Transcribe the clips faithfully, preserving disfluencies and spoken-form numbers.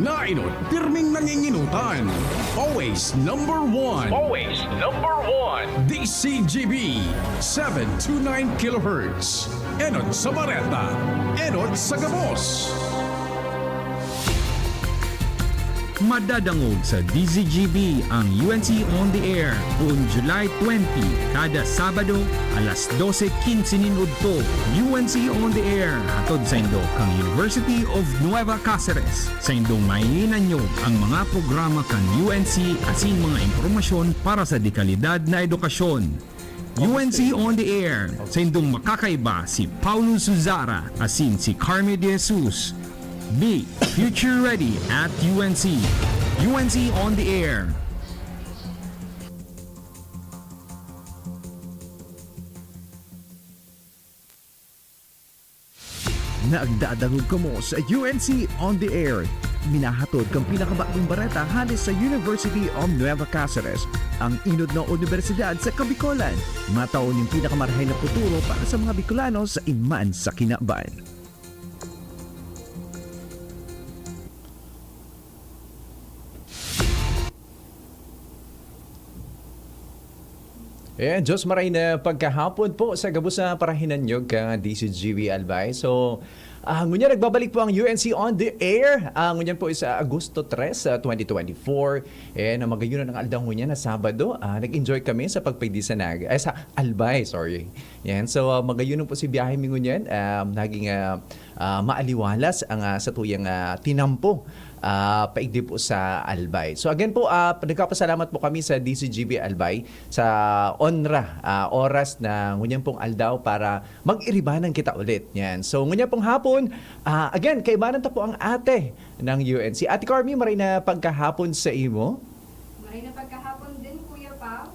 Nainot, pirming nanginginutan. Always number one. Always number one. D C G B, seven two nine kilohertz. Enot sa Bareta. Enot sa Gabos. Madadangog sa D Z G B ang U N C On the Air, poon July twenty, kada Sabado, alas dose quince nin udto. U N C On the Air, hatod saindo kan University of Nueva Caceres. Saindong mahihinanyog ang mga programa kan U N C asin mga impormasyon para sa dekalidad na edukasyon. U N C On the Air, saindong makakaiba si Paulo Suzara asin si Carmi De Jesus. Be future ready at U N C. U N C On the Air. Nagdadangog kamo sa U N C On the Air. Minahatod kan pinakabagong bareta hale sa University of Nueva Caceres, ang inod na unibersidad sa Kabikolan. Matao nin pinakamarahay na futuro para sa mga Bicolano sa iman sa kinaban. Ayan, Diyos maray na pagkahapon po sa gabos na parahinanyog kan D C G B Albay. So, ah, ngunyan nagbabalik po ang U N C On the Air. Ah, ngunyan po sa Agosto tres, ah, twenty twenty-four. Ayan, ang magayunan ang aldaw ngunyan na Sabado. Ah, nag-enjoy kami sa pagpigdi sa Naga, ay, sa Albay, sorry. Yan, so, ah, magayunan po si biyahe mi ngunyan. Ah, naging, ah, ah, maaliwalas ang, ah, satuyang, ah, tinampo, ah, paigdi po sa Albay. So again po, ah, nagpapasalamat po kami sa D C G B Albay sa onra, ah, oras na ngunyan pong aldaw para mag-iribanan kita ulit. Yan. So ngunyan pong hapon, ah, again, kaibanan ta po ang ate ng U N C. Ate Carmi, maray na pagkahapon sa imo. Maray na pagkahapon din, Kuya Pao.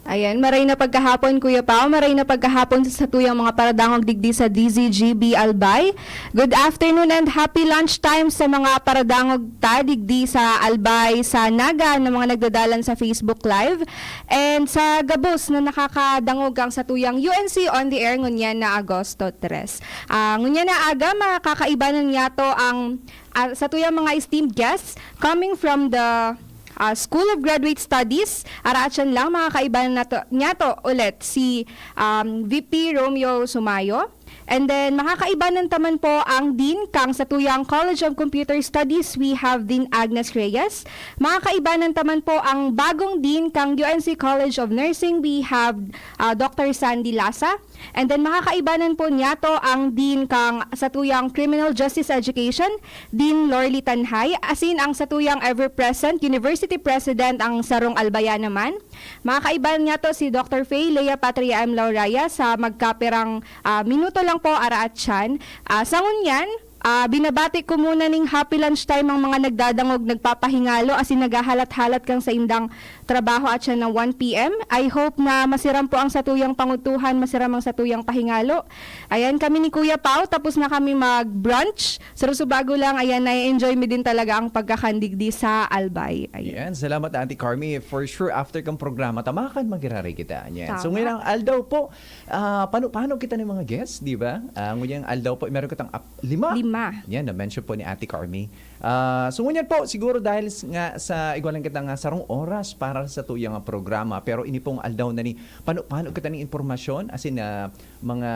Ayan, maray na pagkahapon, Kuya Pao. Maray na pagkahapon sa satuyang mga paradangog digdi sa D Z G B Albay. Good afternoon and happy lunchtime sa mga paradangog ta digdi sa Albay, sa Naga na mga nagdadalan sa Facebook Live. And sa gabos na nakakadangog kang satuyang U N C On the Air ngunyan na Agosto tres. Ah, ngunyan na aga, makakaibanan niyato ang, ah, satuyang mga esteemed guests coming from the ah, School of Graduate Studies. Araatyan lang, makakaibanan nato, niyato ulit si, um, V P Romeo Sumayo. And then, makakaibanan ta man po ang Dean kang satuyang College of Computer Studies. We have Dean Agnes Reyes. Makakaibanan ta man po ang bagong Dean kang U N C College of Nursing. We have, ah, Doctor Sandy Lasa. And then, makakaibanan po niyato ang Dean kang satuyang Criminal Justice Education, Dean Lorly Tanhay, asin ang satuyang ever-present University President, ang sarong Albaya naman. Makakaibanan niyato si Doctor Faye Lea Patria M. Lauraya sa magkapirang, ah, minuto lang po, araatyan. Ah, sa ngunyan, ah, binabati ko muna ning happy lunch time ang mga nagdadangog, nagpapahingalo, asin naghahalat-halat kang saindang trabaho at siya ng one P M. I hope na masiram po ang satuyang pangutuhan, masiram ang satuyang pahingalo. Ayan, kami ni Kuya Pao, tapos na kami mag-brunch. Sa Rusubago lang, ayan, na-enjoy mi din talaga ang pagkakandigdi sa Albay. Ayan. Yan, salamat, Auntie Carmi. For sure, after kang programa, tamakan magiraray kita. Yan. So, Tama. Ngayon ang aldaw po, ah, paano, paano kita ng mga guests, di ba? Ah, ngunyan aldaw po, meron kitang ap-, lima. Lima. Yan, na-mention po ni Ate Carmi. Ah, so, ngunyan po, siguro dahil s-, nga sa igwalan kita nga sarong oras para sa tuyang programa, pero ini pong aldaw na ni, paano, paano kita ng impormasyon, as in, ah, mga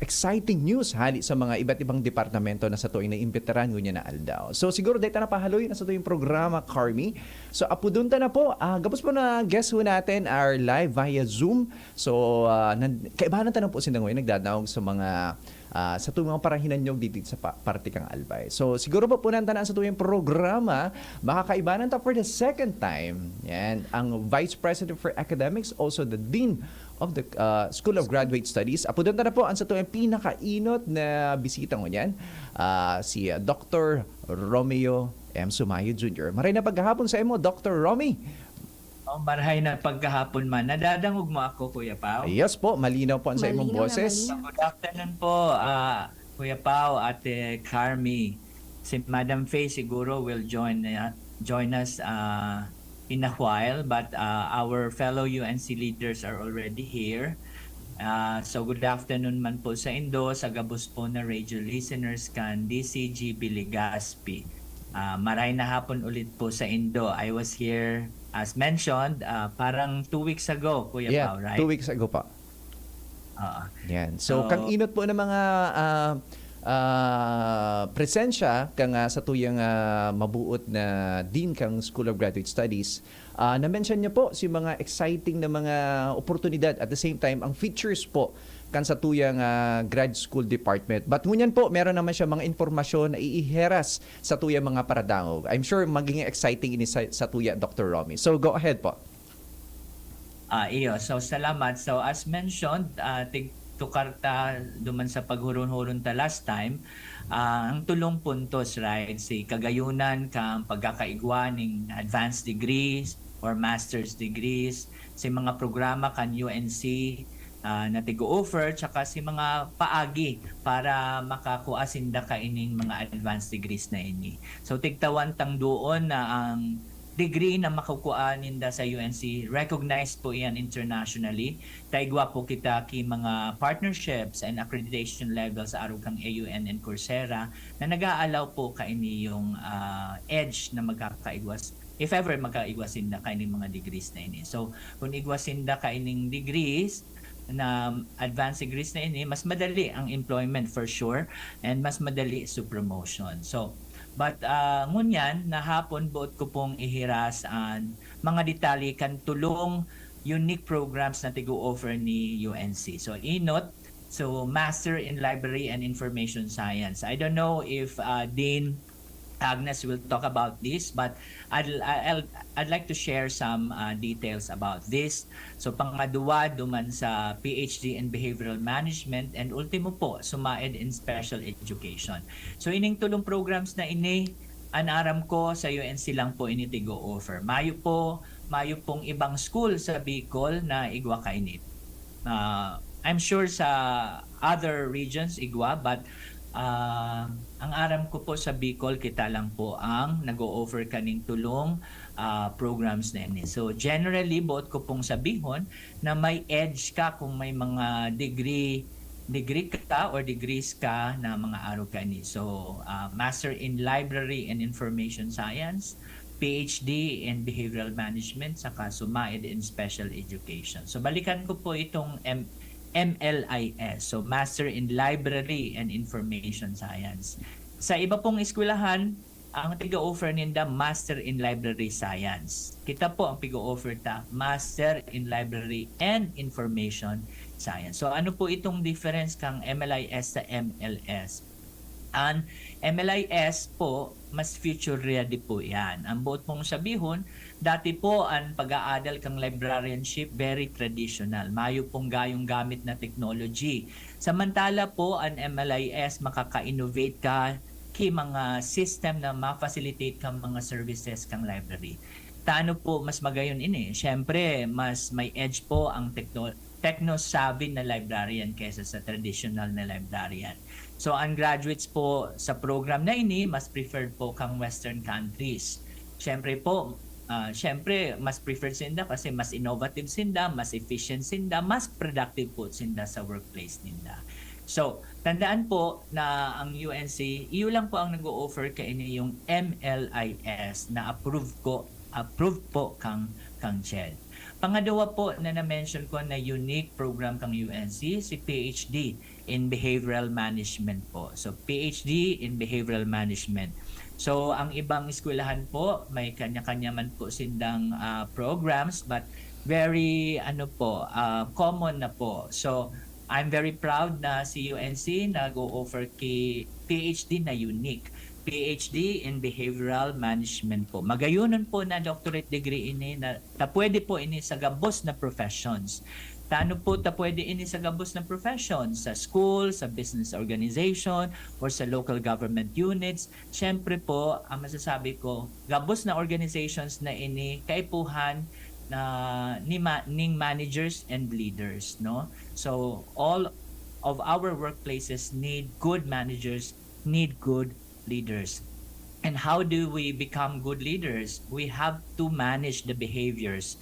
exciting news hali sa mga iba't ibang departamento na sa tuwing naimbitaran ngunyan na aldaw. So, siguro dahil ta na pahaloy na sa tuyang programa, Carmi. So, apudon ta na po. Ah, gabos po na guest ho natin are live via Zoom. So, ah, nan-, kaibahan ta na po sinda ngayon, nagdadaog sa mga, ah, sa tuyang mga parahinanyog dito sa pa-, parte kang Albay. So, siguro po punan ta na sa tuyang programa, makakaibanan ta for the second time. Yan, ang Vice President for Academics, also the Dean of the, ah, School of Graduate Studies. Apudon ta na po ang sa tuyang pinakainot na bisita ngunyan, ah, si, ah, Doctor Romeo M. Sumayo Junior Maray na paghahapon sa imo, Doctor Romy. Oh, marahay na pagkahapon man. Nadadangog mo ako, Kuya Pao? Yes po, malinaw po ang sa imong Malinaw na boses. Malinaw. Good afternoon po, ah, Kuya Pao, Ate Carmi. Si Madam Faye siguro will join, uh, join us, uh, in a while, but, uh, our fellow U N C leaders are already here. Ah, so good afternoon man po sa indo, sa gabos po na radio listeners kan D C G B Legazpi. Ah, maray na hapon ulit po sa indo. I was here, as mentioned, ah, parang two weeks ago, Kuya Yeah, Pao, right? two weeks ago pa. Oo. Yan. So, So- kang inot po ng mga ah, ah, presensya kang ah, sa tuyang ah, mabuot na Dean kang School of Graduate Studies, ah, na-mention niyo po si mga exciting na mga oportunidad, at the same time, ang features po kan sa tuyang ah, grad school department. But ngunyan po, meron naman siya mga impormasyon na iiheras sa tuyang mga paradangog. I'm sure magiging exciting ini sa, sa tuya, Doctor Romy. So, go ahead po. Ah, iyo. So, salamat. So, as mentioned, ah, tig-, tukar ta duman sa paghuron-huron ta last time, ah, ang tulong puntos, right? Si kagayunan kan pagkakaigwa ning advanced degrees or master's degrees, si mga programa kan U N C, ah, na tig-o-offer, tsaka si mga paagi para makakua sinda kaining mga advanced degrees na ini. So, tigtawan tang doon na ang degree na makukua ninda sa U N C, recognized po iyan internationally. Ta igwa po kita ki mga partnerships and accreditation levels sa arog kang A U N and Coursera na nag-a-allow po kaini yung ah, edge na magkakaigwas, if ever magkaigwas sinda kaining mga degrees na ini. So, kung igwas sinda kaining degrees na advanced degrees na ini, mas madali ang employment for sure, and mas madali su promotion. So, but ah, ngunyan na hapon, boot ko pong ihiras an mga detalye kan tulong unique programs na tig-o-offer ni U N C. So, inot, so Master in Library and Information Science. I don't know if ah, Dean Agnes will talk about this, but I'd, I'll, I'd like to share some ah, details about this. So, pangadwa, duman sa P H D in Behavioral Management, and ultimo po, Sumaed in Special Education. So, ining tulong programs na ini, an aram ko, sa U N C lang po ini tig-o-offer. Mayo po, mayo pong ibang school sa Bicol na igwa kaini. Ah, I'm sure sa other regions igwa, but ah, ang aram ko po sa Bicol, kita lang po ang nag-o-offer kaning tulong ah, programs na ini. So, generally, boot ko pong sabihon na may edge ka kung may mga degree, degree ka or degrees ka na mga arog kaini. So, ah, Master in Library and Information Science, P H D in Behavioral Management, saka Sumaed in Special Education. So, balikan ko po itong M-, M L I S. So, Master in Library and Information Science. Sa iba pong eskwelahan, ang tiga-offer ninda, Master in Library Science. Kita po ang pigo-offer ta, Master in Library and Information Science. So, ano po itong difference kang M L I S sa M L S? Ang M L I S po, mas future ready po yan. Ang buot mong sabihon, dati po ang pag-aadal kang librarianship, very traditional. Mayo pong gayong gamit na technology. Samantala po, ang M L I S, makaka-innovate ka ki mga system na ma-facilitate kang mga services kang library. Tano po mas magayon ini? Siyempre, mas may edge po ang techno-, techno-savvy na librarian kaysa sa traditional na librarian. So, ang graduates po sa program na ini, mas preferred po kang Western countries. Siyempre po, ah, siyempre, mas preferred sinda kasi mas innovative sinda, mas efficient sinda, mas productive po sinda sa workplace ninda. So, tandaan po na ang U N C, iyo lang po ang nag-o-offer kaini yung M L I S na approve ko, approve po kang, kang CHED. Pangadwa po na na-mention ko na unique program kang U N C, si P H D in Behavioral Management po. So, P H D in Behavioral Management. So, ang ibang eskwelahan po, may kanya-kanya man po sindang ah, programs, but very, ano po, ah, common na po. So, I'm very proud na si U N C nag-o-offer ki P H D na unique. P H D in Behavioral Management po. Magayonon po na doctorate degree ini na, ta pwede po ini sa gabos na professions. Tano po ta pwede ini sa gabos na professions? Sa school, sa business organization, or sa local government units. Siyempre po, ang masasabi ko, gabos na organizations na ini kaipuhan na ni ma-, ning managers and leaders, no? So, all of our workplaces need good managers, need good leaders. And how do we become good leaders? We have to manage the behaviors.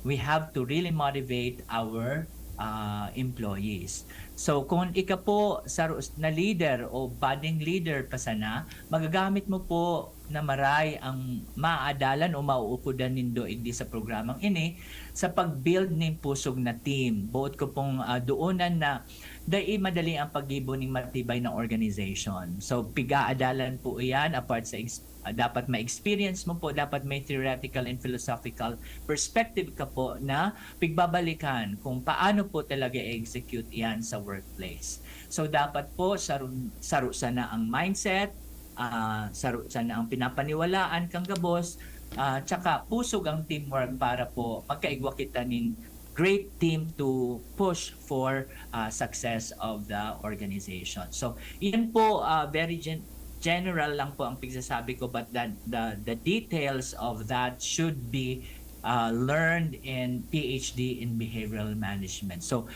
We have to really motivate our ah, employees. So, kung ika po saro na leader o budding leader pa sana, magagamit mo po na maray ang maadalan o mauukodan nindo igdi sa programang ini sa pag-build ning pusog na team. Boot ko pong, ah, doonan na dai madali ang paggibo ning matibay na organization. So, pig-aadalan po iyan apart sa ex-, ah, dapat ma-experience mo po, dapat may theoretical and philosophical perspective ka po na pigbabalikan kung paano po talaga i-execute iyan sa workplace. So, dapat po saro, saro sana ang mindset, ah, saro sana ang pinapaniwalaan kang gabos, ah, tsaka pusog ang teamwork para po magkaigwa kita nin great team to push for, ah, success of the organization. So, iyan po, ah, very gen-, general lang po ang pigsasabi ko, but the, the, the details of that should be, ah, learned in P H D in Behavioral Management. So,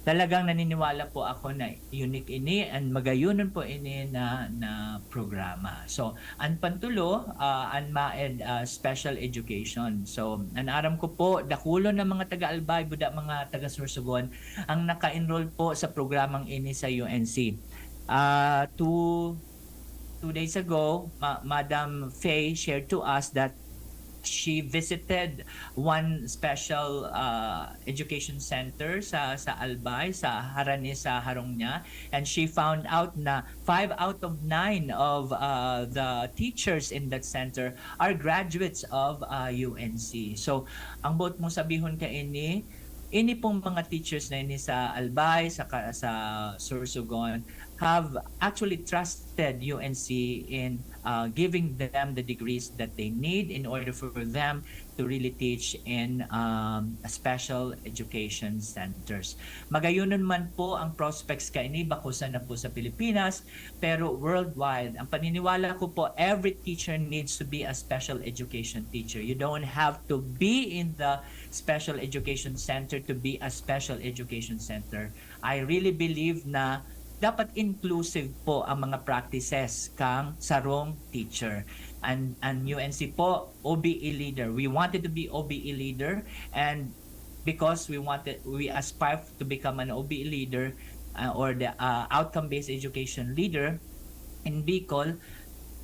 talagang naniniwala po ako na unique ini and magayunon po ini na, na programa. So, an pantulo, ah, an MAED, ah, Special Education. So, an aram ko po, dakulon na mga taga-Albay, buda mga taga-Sorsogon, ang naka-enroll po sa programang ini sa U N C. Ah, two, two days ago, Ma-, Madam Faye shared to us that she visited one special, ah, education center sa, sa Albay, sa Harani, sa harong niya, and she found out na five out of nine of, ah, the teachers in that center are graduates of, ah, U N C. So, ang boot mong sabihon kaini, ini pong mga teachers na ini sa Albay, sa ka-, sa Sorsogon, have actually trusted U N C in, ah, giving them the degrees that they need in order for them to really teach in, um, special education centers. Magayunon man po ang prospects kaini, bako sana po sa Pilipinas, pero worldwide. Ang paniniwala ko po, every teacher needs to be a special education teacher. You don't have to be in the special education center to be a special education center. I really believe na dapat inclusive po ang mga practices kang sarong teacher. And, and U N C po, O B E leader. We wanted to be O B E leader, and because we wanted, we aspire to become an O B E leader, uh, or the, uh, outcome-based education leader in Bicol,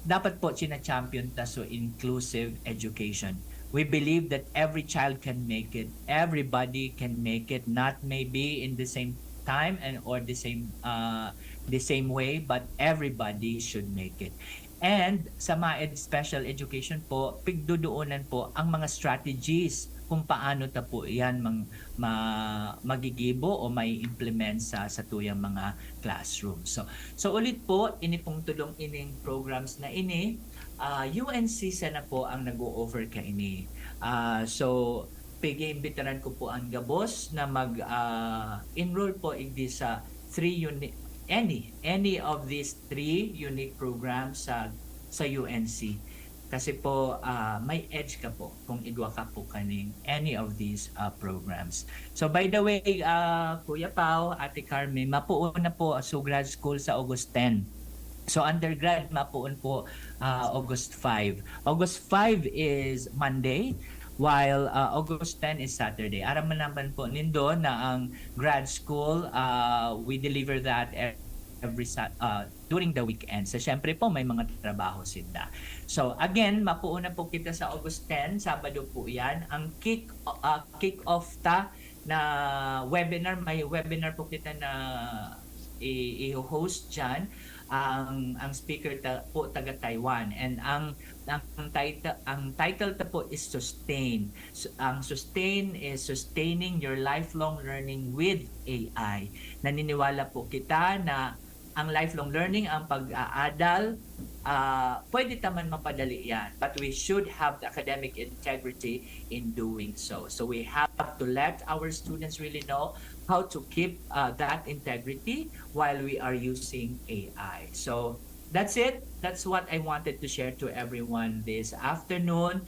dapat po china-champion ta so inclusive education. We believe that every child can make it. Everybody can make it, not maybe in the same time and or the same, uh, the same way, but everybody should make it. And sa MAED Special Education po, pigdodoonan po ang mga strategies kung paano ta po iyan mang-, ma-, magigibo o mai-implement sa satuyang mga classroom. So, so ulit po, ini pong tulong ining programs na ini, ah, U N C sana po ang nag-o-offer kaini. Ah, so, pag-iimbitaran ko po ang gabos na mag, ah, enroll po igdi sa three uni-, any, any of these three unique programs sa, sa U N C. Kasi po, ah, may edge ka po kung igwa ka po kaning any of these, ah, programs. So, by the way, ah, Kuya Pao, Ate Carmen, mapuon na po so grad school sa August ten. So, undergrad, mapuon po, ah, August five. August five is Monday, while, ah, August ten is Saturday. Aram man naman po nindo na ang grad school, ah, we deliver that e-, every Sat-, ah, during the weekend. So, syempre po, may mga trabaho sinda. So, again, mapuon na po kita sa August ten, Sabado po yan. Ang kick, ah, kick off ta na webinar, may webinar po kita na i-, i-host dyan. Ang, ang speaker ta-, po taga Taiwan. And ang, ang title, ang title ta po is Sustain. Su-, ang Sustain is sustaining your lifelong learning with A I. Naniniwala po kita na ang lifelong learning, ang pag-aadal, ah, pwede ta man mapadali yan, but we should have the academic integrity in doing so. So we have to let our students really know how to keep, ah, that integrity while we are using A I. So that's it. That's what I wanted to share to everyone this afternoon.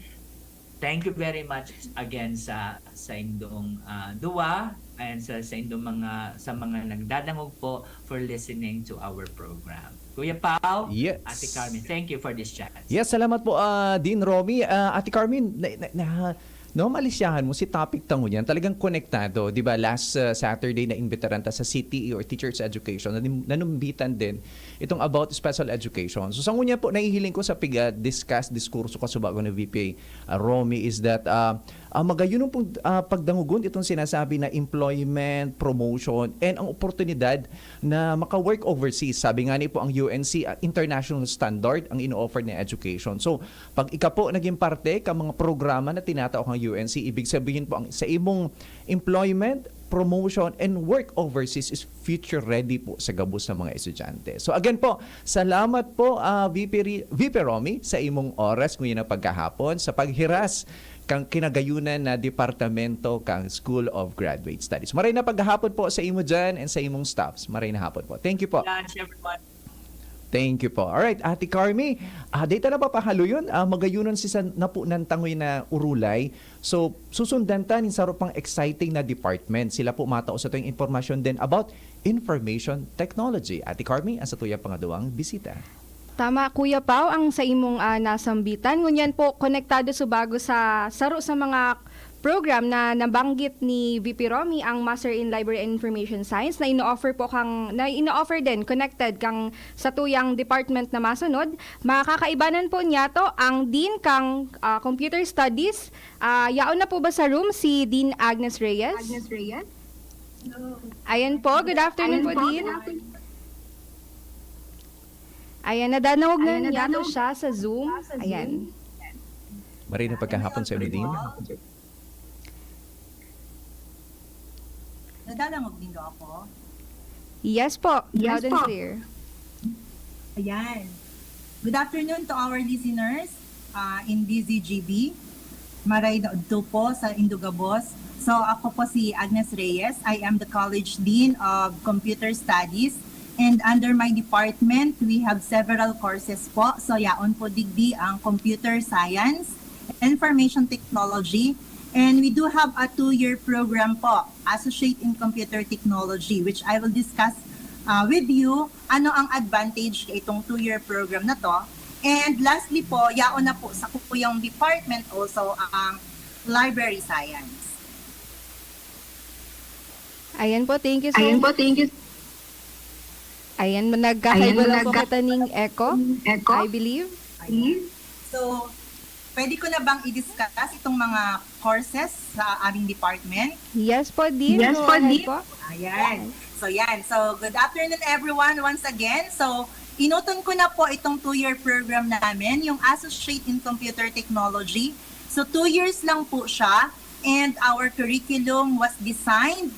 Thank you very much again sa, sa indong, ah, duwa and sa, sa indong mga, sa mga nagdadangog po for listening to our program. Kuya Pao, Yes. Ate Carmen, thank you for this chance. Yes, salamat po, ah, Dean Romy. Ah, Ate Carmen, na, na, na, No, malisyahan mo si topic ta ngunyan, talagang konektado, 'di ba? Last, ah, Saturday, naimbitaran ta sa C T E or Teachers Education, nanim-, nanumbitan din itong about special education. So, sa ngunyan po, nahihiling ko sa piga-discuss, diskurso kasubago ni V P, ah, Romy, is that, ah, ah, magayunon pong, ah, pagdangogon itong sinasabi na employment, promotion, and ang oportunidad na maka-work overseas. Sabi nga ni po ang U N C, ah, international standard ang ino-offer na education. So, pag ika po naging parte ka mga programa na tinatao kang U N C, ibig sabihin po ang sa imong employment, promotion, and work overseas is future ready po sa gabos ng mga estudyante. So again po, salamat po, ah, V P Ri-, V P Romy, sa imong oras ngunyan na pagkahapon sa paghiras kang kinagayunan na departamento kang School of Graduate Studies. Maray na paghahapon po sa imo dyan and sa imong staffs. Maray na hapon po. Thank you po. Lunch, everyone. Thank you po. Alright, Ate Carmi, ah, data na papahaluyon, ah, magayunon si san na po ng tangoy na urulay. So, susundan ta nin saro pang exciting na department. Sila po matao sa tuyang impormasyon din about information technology. Ate Carmi, ang sa tuyang pangaduang bisita. Tama, Kuya Pao, ang sa imong, ah, nasambitan. Ngunyan po, konektado subago sa saro sa mga program na nabanggit ni V P Romy, ang Master in Library and Information Science, na ino-offer po kang, na ino-offer din, connected kang sa tuyang department na masunod. Makakaibanan po niya to ang Dean kang, ah, Computer Studies. Ah, yaon na po ba sa room si Dean Agnes Reyes? Agnes Reyes? Ayan po, good afternoon Ayan po, po, Dean. good afternoon. Ayan, nadanawag na Ayan, niya to nadanawag siya sa Zoom. Sa Zoom. Ayan. Maray na pagkahapon sa imo, Dean. Nadadangog nindo ako? Yes po, Yes loud and po. Clear. Ayan. Good afternoon to our listeners uh, in D Z G B. Maray na udto po sa Indugabos. So ako po si Agnes Reyes. I am the College Dean of Computer Studies. And under my department, we have several courses po. So yaon po digdi ang Computer Science, Information Technology, and we do have a two-year program po, Associate in Computer Technology, which I will discuss uh, with you ano ang advantage itong two-year program na to. And lastly po, yaon na po sa kuyang department also ang Library Science. Ayan po, thank you so Ayan much. Po, thank you. Ayan, nagkakaiba Ayan, lang po nagka- kita ning echo, Echo. I believe. Ayan. So, pwede ko na bang i-discuss itong mga courses sa aming department? Yes po, Dean. Yes Go po, ahead Dean. Po. Ayan. So, yan. So, good afternoon everyone once again. So, inuton ko na po itong two-year program namin, yung Associate in Computer Technology. So, two years lang po siya and our curriculum was designed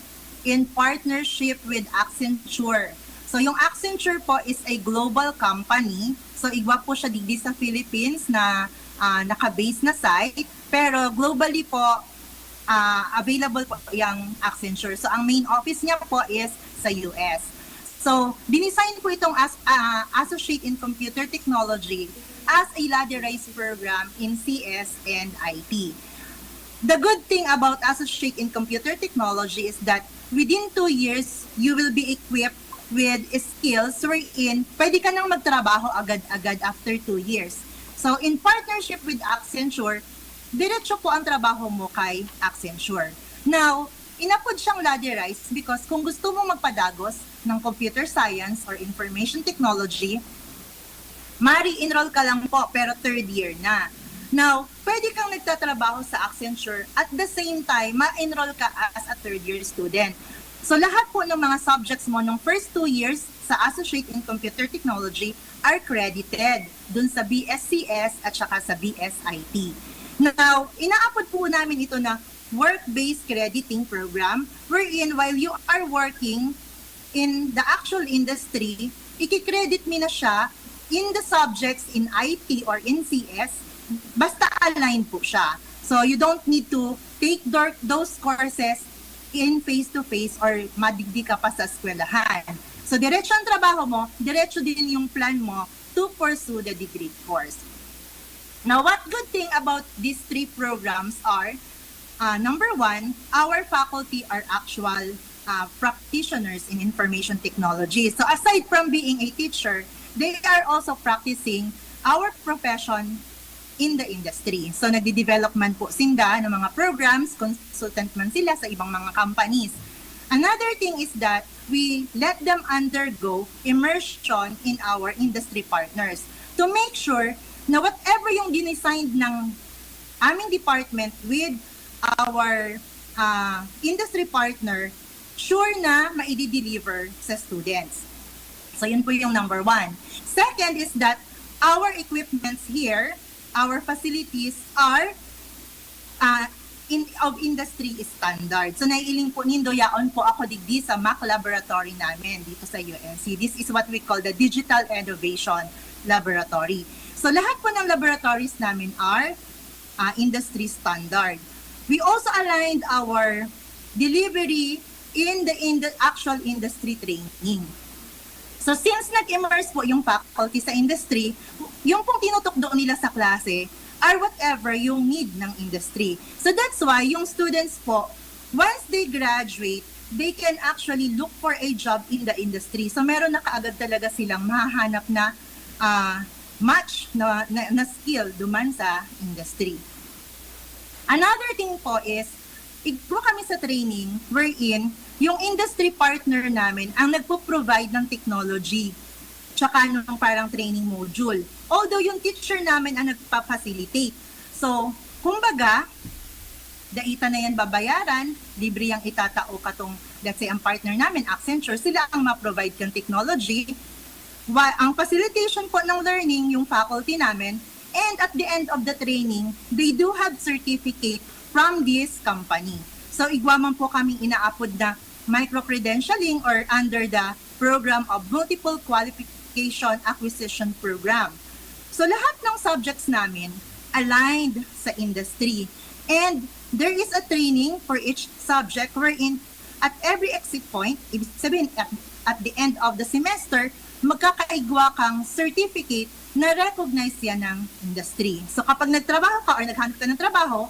in partnership with Accenture. So, yung Accenture po is a global company. So, igwa po siya digdi sa Philippines na ah, naka-base na site. Pero globally po, ah, available po yung Accenture. So, ang main office niya po is sa U S. So, dinesign po itong as, ah, Associate in Computer Technology as a ladderized program in C S and I T. The good thing about Associate in Computer Technology is that within two years, you will be equipped with skills wherein pwede ka nang magtrabaho agad-agad after two years. So, in partnership with Accenture, diretso po ang trabaho mo kay Accenture. Now, inapod siyang ladderized because kung gusto mong magpadagos ng computer science or information technology, mari-enroll ka lang po pero third year na. Now, pwede kang nagtatrabaho sa Accenture at the same time, ma-enroll ka as a third year student. So lahat po ng mga subjects mo nung first two years sa Associate in Computer Technology are credited dun sa B S C S at saka sa B S I T. Now, inaapod po namin ito na work-based crediting program wherein while you are working in the actual industry, ikikredit mi na siya in the subjects in I T or in C S, basta aligned po siya. So you don't need to take those courses in face-to-face or madigdi ka pa sa eskwelahan. So diretso ang trabaho mo, diretso din yung plan mo to pursue the degree course. Now, what good thing about these three programs are, uh, number one, our faculty are actual uh, practitioners in information technology. So aside from being a teacher, they are also practicing our profession in the industry. So, nagde-develop man po sinda ng mga programs, consultant man sila sa ibang mga companies. Another thing is that we let them undergo immersion in our industry partners to make sure na whatever yung dinesign ng aming department with our uh, industry partner, sure na maidi-deliver sa students. So, yun po yung number one. Second is that our equipments here, our facilities are uh, in of industry standard. So, naiiling po nindo, yaon po ako digdi sa mock laboratory namin dito sa U N C. This is what we call the Digital Innovation Laboratory. So, lahat po ng laboratories namin are uh, industry standard. We also aligned our delivery in the, in the actual industry training. So, since nag-immerse po yung faculty sa industry, yung pong tinutukdo nila sa klase are whatever yung need ng industry. So, that's why yung students po, once they graduate, they can actually look for a job in the industry. So, meron na kaagad talaga silang mahahanap na uh, match na, na, na skill duman sa industry. Another thing po is, igwa kami sa training wherein yung industry partner namin ang nagpo-provide ng technology tsaka nung parang training module. Although yung teacher namin ang nagpa-facilitate. So, kumbaga, daita na yan babayaran, libre yang itatao katong, let's say, ang partner namin, Accenture, sila ang ma-provide kang technology. Wa, ang facilitation po ng learning, yung faculty namin, and at the end of the training, they do have certificate from this company. So, igwa man po kaming inaapod na micro-credentialing or under the program of Multiple Qualification Acquisition Program. So, lahat ng subjects namin aligned sa industry. And there is a training for each subject wherein at every exit point, ibig sabihin, at, at the end of the semester, magkakaigwa kang certificate na recognize yan ng industry. So, kapag nagtrabaho ka or naghanap ka ng trabaho,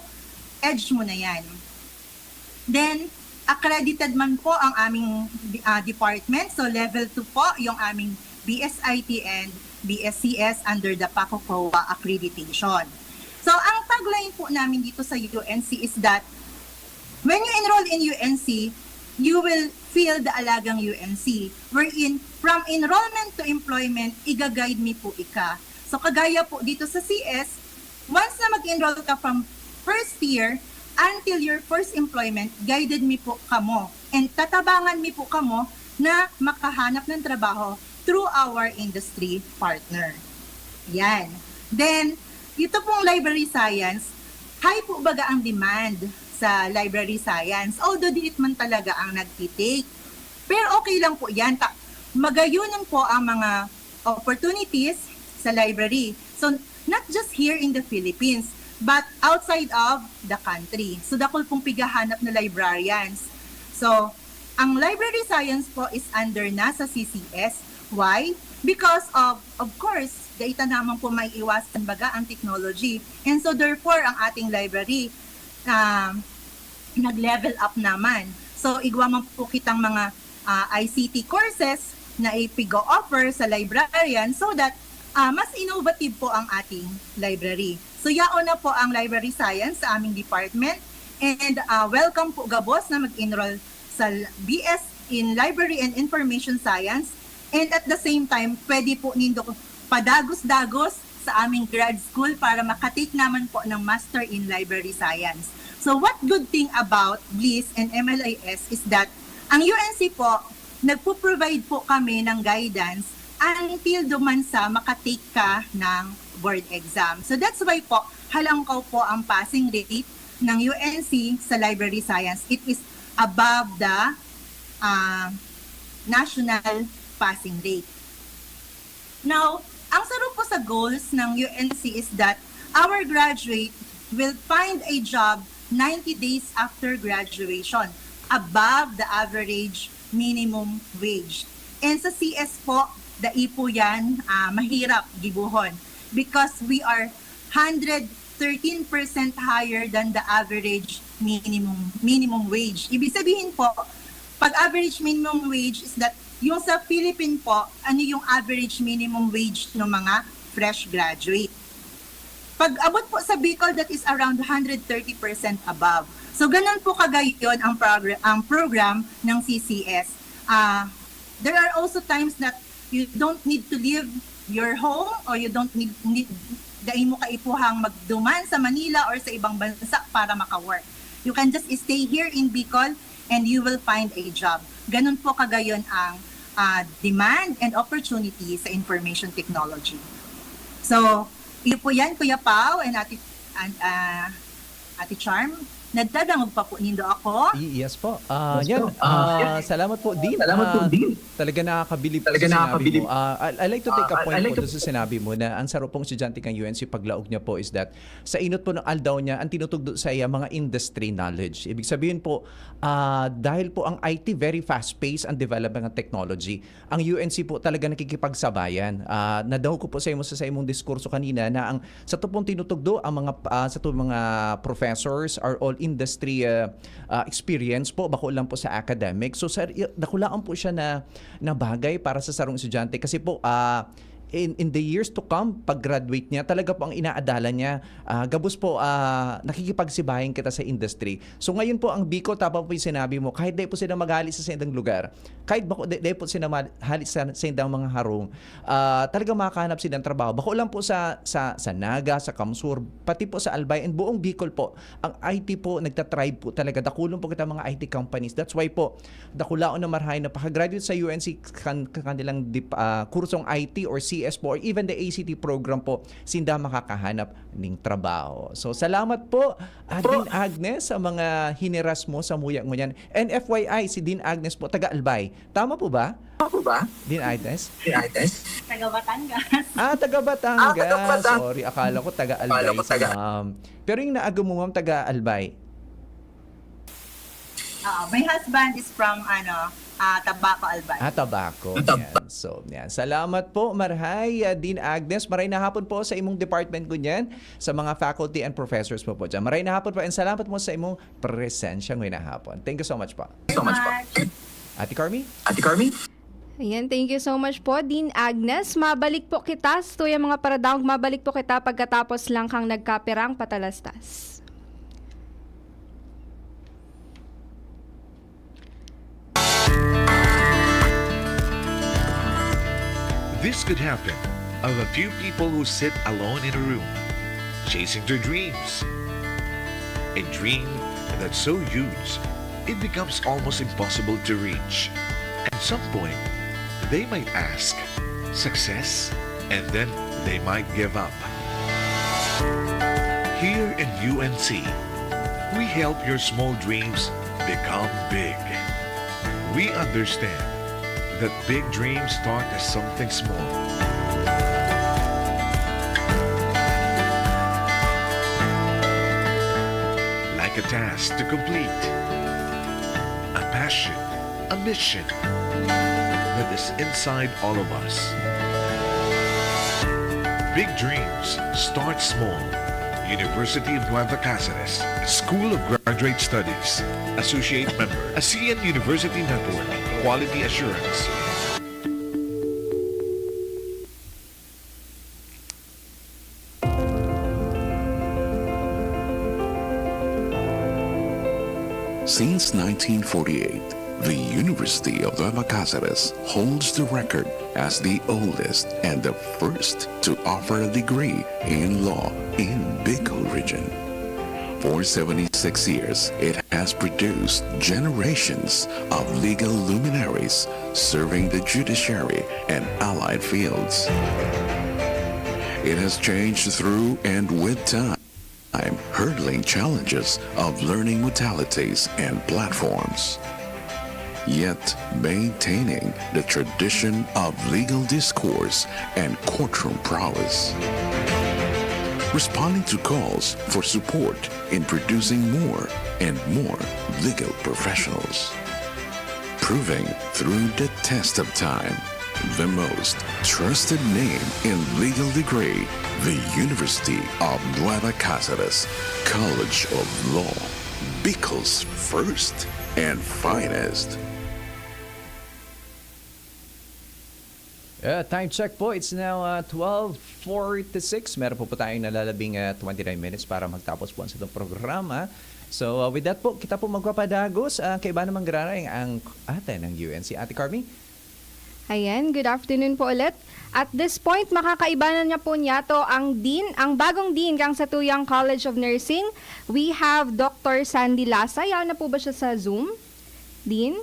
edge mo na yan. Then, accredited man po ang aming uh, department. So, level two po yung aming B S I T and B S C S under the PACOCOA accreditation. So, ang tagline po namin dito sa U N C is that when you enroll in U N C, you will feel the Alagang U N C, wherein from enrollment to employment, iga-guide mi po ika. So, kagaya po dito sa C S, once na mag-enroll ka from first year until your first employment, guided mi po kamo. And tatabangan mi po kamo na makahanap ng trabaho through our industry partner. Yan. Then, ito pong library science, high po baga ang demand sa library science, although diit man talaga ang nagtitake. Pero okay lang po yan. Ta- magayunan po ang mga opportunities sa library. So, not just here in the Philippines, but outside of the country. So, dakul pong pigahanap na librarians. So, ang library science po is under na sa C C S. Why? Because of, of course, daita naman po may iwasan baga ang technology. And so, therefore, ang ating library uh, nag-level up naman. So, igwa man po kitang mga uh, I C T courses na ipigo-offer sa librarian so that uh, mas innovative po ang ating library. So, yaon na po ang library science sa aming department. And uh, welcome po gabos na mag-enroll sa B S in Library and Information Science. And at the same time, pwede po nindo padagos-dagos sa aming grad school para makatake naman po ng Master in Library Science. So what good thing about BLIS and M L I S is that ang U N C po, nagpo-provide po kami ng guidance until duman sa makatake ka ng board exam. So that's why po, halangkaw po ang passing rate ng U N C sa library science. It is above the uh, national passing rate. Now, ang saro po sa goals ng U N C is that our graduate will find a job ninety days after graduation, above the average minimum wage. And sa C S po, dai po yan uh, mahirap gibuhon because we are one hundred thirteen percent higher than the average minimum minimum wage. Ibig sabihin po, pag average minimum wage is that yung sa Philippine po, ano yung average minimum wage ng mga fresh graduate. Pag abot po sa Bicol, that is around one hundred thirty percent above. So, ganun po kagayon ang progr-, ang program ng C C S. Ah, there are also times that you don't need to leave your home, or you don't need, need dai mo kaipuhang magduman sa Manila or sa ibang bansa para maka-work. You can just stay here in Bicol and you will find a job. Ganun po kagayon ang, ah, demand and opportunity sa information technology. So, iyo po yan, Kuya Pao and Ate, and, ah, Ate Charm. Nadadangog pa po nindo ako? Y-, yes po. Ah, Yes yan. po. Ah, Ah, salamat po, Dean. salamat po, Ah, Dean. Talaga nakakabilib po Talaga sa sinabi nakakabilib. mo. Ah, I, I like to take Ah, a I, point I like po to doon sa sinabi mo na ang saro pong estudyante kan U N C paglaog niya po is that sa inot po ng aldaw niya, ang tinutugdo sa iya, mga industry knowledge. Ibig sabihin po, ah, dahil po ang I T very fast-paced ang development ng technology, ang U N C po talaga nakikipagsabayan. Ah, nadangog ko po sa imo, sa, sa imong diskurso kanina na ang sato pong tinutugdo, ang mga, ah, sato mga professors are all industry, ah, ah, experience po, bako lang po sa academic. So, sir, y-, dakulaon po siya na, na bagay para sa sarong estudyante kasi po, ah, in, in the years to come, pag-graduate niya, talaga po ang inaadalan niya, ah, gabos po, ah, nakikipagsibayan kita sa industry. So, ngayon po, ang Bicol, tama po yung sinabi mo, kahit dai po sila maghali sa saindang lugar, kahit bako, dai, dai po sila ma-, hali sa saindang mga harong, ah, talagang makakahanap silang trabaho. Bako lang po sa, sa, sa Naga, sa Kamsur, pati po sa Albay, and buong Bicol po, ang I T po, nagta-thrive po talaga. Dakulon po kita mga I T companies. That's why po, dakulaon na marahay na pakagraduate sa U N C kan-, kanilang dip-, ah, kursong I T or C S po, or even the A C T program po, sinda makakahanap ning trabaho. So, salamat po, ah, Po. Dean Agnes, sa mga hiniras mo sa muya ngunyan. And F Y I, si Dean Agnes po, taga Albay. Tama po ba? Tama po ba? Dean Agnes? Dean Agnes? Taga Batangas. Ah, taga Batangas. Ah, taga Batang- Sorry, akala ko taga Albay Akala ko si taga- ma'am. Pero yung naagom mo, ma'am, taga Albay. Ah, my husband is from, ano, ah, Tabaco, Albay. Ah, Tabaco. Tab- Yan. So, yan. Salamat po, Marhay, ah, Dean Agnes. Maray na hapon po sa imong department ngunyan, sa mga faculty and professors mo po dyan. Maray na hapon po and salamat mo sa imong presensya ngayong hapon. Thank you so much po. Thank you so much po. Ate Carmi? Ate Carmi? Ayan, thank you so much po, Dean Agnes. Mabalik po kita, sa tuyang mga paradangog, mabalik po kita pagkatapos lang kang nagkapirang patalastas. This could happen of a few people who sit alone in a room, chasing their dreams. A dream that's so huge, it becomes almost impossible to reach. At some point, they might ask, "Success?" And then they might give up. Here in U N C, we help your small dreams become big. We understand that big dreams start as something small. Like a task to complete, a passion, a mission that is inside all of us. Big dreams start small. University of Nueva Cáceres, School of Graduate Studies. Associate member, ASEAN University Network. Quality assurance. Since nineteen forty-eight, the University of Nueva Cáceres holds the record as the oldest and the first to offer a degree in law in Bicol region. For seventy-six years, it has produced generations of legal luminaries serving the judiciary and allied fields. It has changed through and with time, hurdling challenges of learning modalities and platforms, yet maintaining the tradition of legal discourse and courtroom prowess. Responding to calls for support in producing more and more legal professionals. Proving through the test of time, the most trusted name in legal degree, the University of Nueva Cáceres College of Law, Bicol's first and finest. Uh, time check po, it's now uh, twelve forty-six. Meron po po tayong nalalabing uh, twenty-nine minutes para magtapos po sa itong programa. So uh, with that po, kita po magpapadagos. Uh, kaiba naman giraray ang ate ng U N C, Ate Carmi. Ayan, good afternoon po ulit. At this point, makakaibanan niya po niyato ang dean, ang bagong dean kang Satuyang College of Nursing. We have Doctor Sandy Lasa. Yaon na po ba siya sa Zoom? Dean?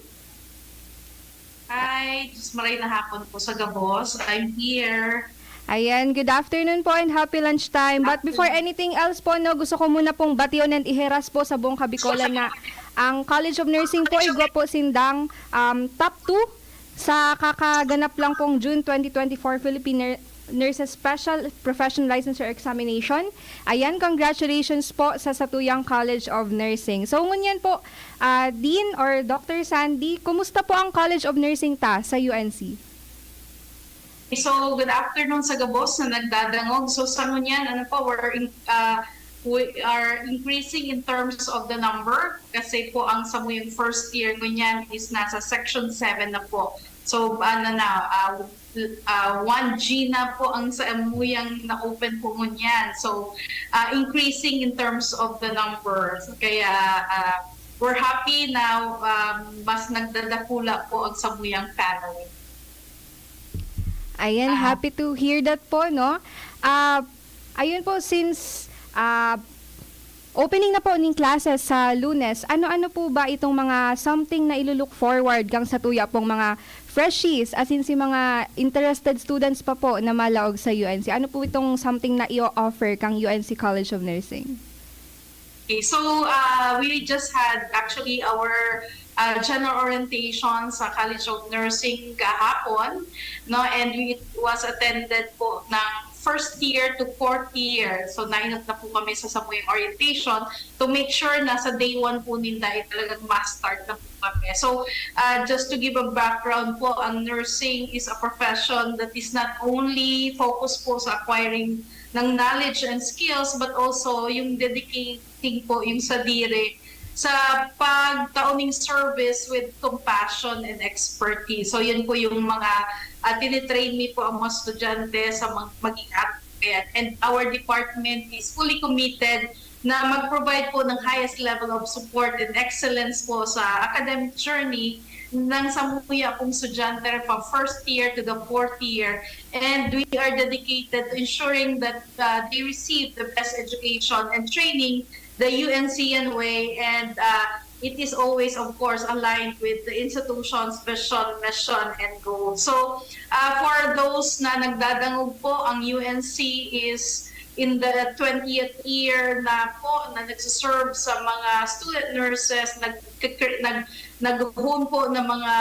Hi, just maray na hapon po sa gabos. I'm here. Ayan, good afternoon po and happy lunch time. But before anything else po, no, gusto ko muna pong bation and iheras po sa buong Kabikolan na ang College of Nursing po, igwa po sindang um, top two sa kakaganap lang pong June twenty twenty-four Philippine Nur- Nurses Special Profession Licensure Examination. Ayan, congratulations po sa Satuyang College of Nursing. So, ngunyan po, ah, Dean or Doctor Sandy, kumusta po ang College of Nursing ta sa U N C? So, good afternoon sa gabos na nagdadangog. So, sa ngunyan, ano po, we're in, uh, we are increasing in terms of the number kasi po ang samuyang first year ngunyan is nasa section seven na po. So, ano na, uh, uh, one G na po ang samuyang na-open po ngunyan. So, uh, increasing in terms of the numbers. Kaya, uh, we're happy na um, mas nagdadakula po ang samuyang family. Ayan, Ah. Happy to hear that po, no? Ah, ayun po, since ah, opening na po ning classes sa Lunes, ano-ano po ba itong mga something na ilo-look forward kang satuya pong mga freshies, as in si mga interested students pa po na malaog sa U N C? Ano po itong something na i-offer kang U N C College of Nursing? Okay, so uh, we just had actually our uh, general orientation sa College of Nursing kahapon, no? And it was attended po ng first year to fourth year. So nainot na po kami sa samuyang orientation to make sure na sa day one po ninda ay talagang master na po kami. So uh, just to give a background po, ang nursing is a profession that is not only focused po sa acquiring ng knowledge and skills, but also yung dedicating po yung sadiri sa pagtaoning service with compassion and expertise. So yun po yung mga uh, tinitrain mi po ang mga estudyante sa mag- maging advocate. And our department is fully committed na mag-provide po ng highest level of support and excellence po sa academic journey ng samuya pong estudyante from first year to the fourth year. And we are dedicated to ensuring that uh, they receive the best education and training the U N C N way, and uh, it is always, of course, aligned with the institution's vision, mission, and goals. So, uh, for those na nagdadangog po, ang U N C is in the twentieth year na po na nagsiserve sa mga student nurses, nag, nag, nag-hone po ng mga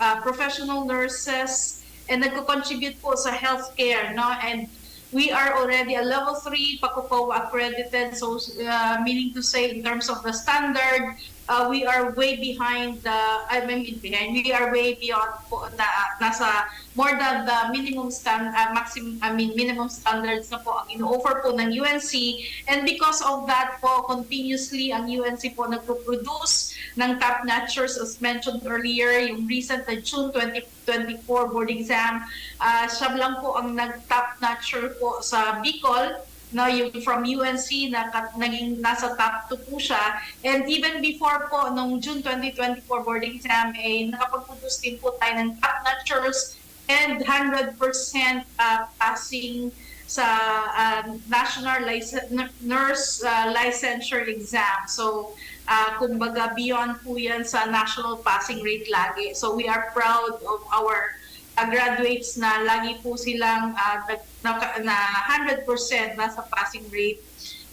uh, professional nurses and nagko-contribute po sa healthcare, no? And we are already a level three PACUPOA accredited, so uh, meaning to say in terms of the standard, uh, we are way behind the, I mean behind, we are way beyond po na nasa more than the minimum stand, uh, maximum, I mean minimum standards na po ang ino-offer po ng U N C, and because of that po continuously ang U N C po nagpo-produce ng top notchers as mentioned earlier, yung recent na June twenty twenty-four board exam. Uh, siya lang po ang nag-top notcher po sa Bicol, no, yung from U N C, na, naging nasa top two po siya. And even before po, nung June twenty twenty-four board exam, eh, nakapag-produce din po tayo ng top notchers and one hundred percent uh, passing sa uh, National Lic- Nurse uh, Licensure Exam. So, uh, kumbaga, beyond po yan sa national passing rate lagi. So, we are proud of our uh, graduates na lagi po silang uh, na, na one hundred percent nasa passing rate.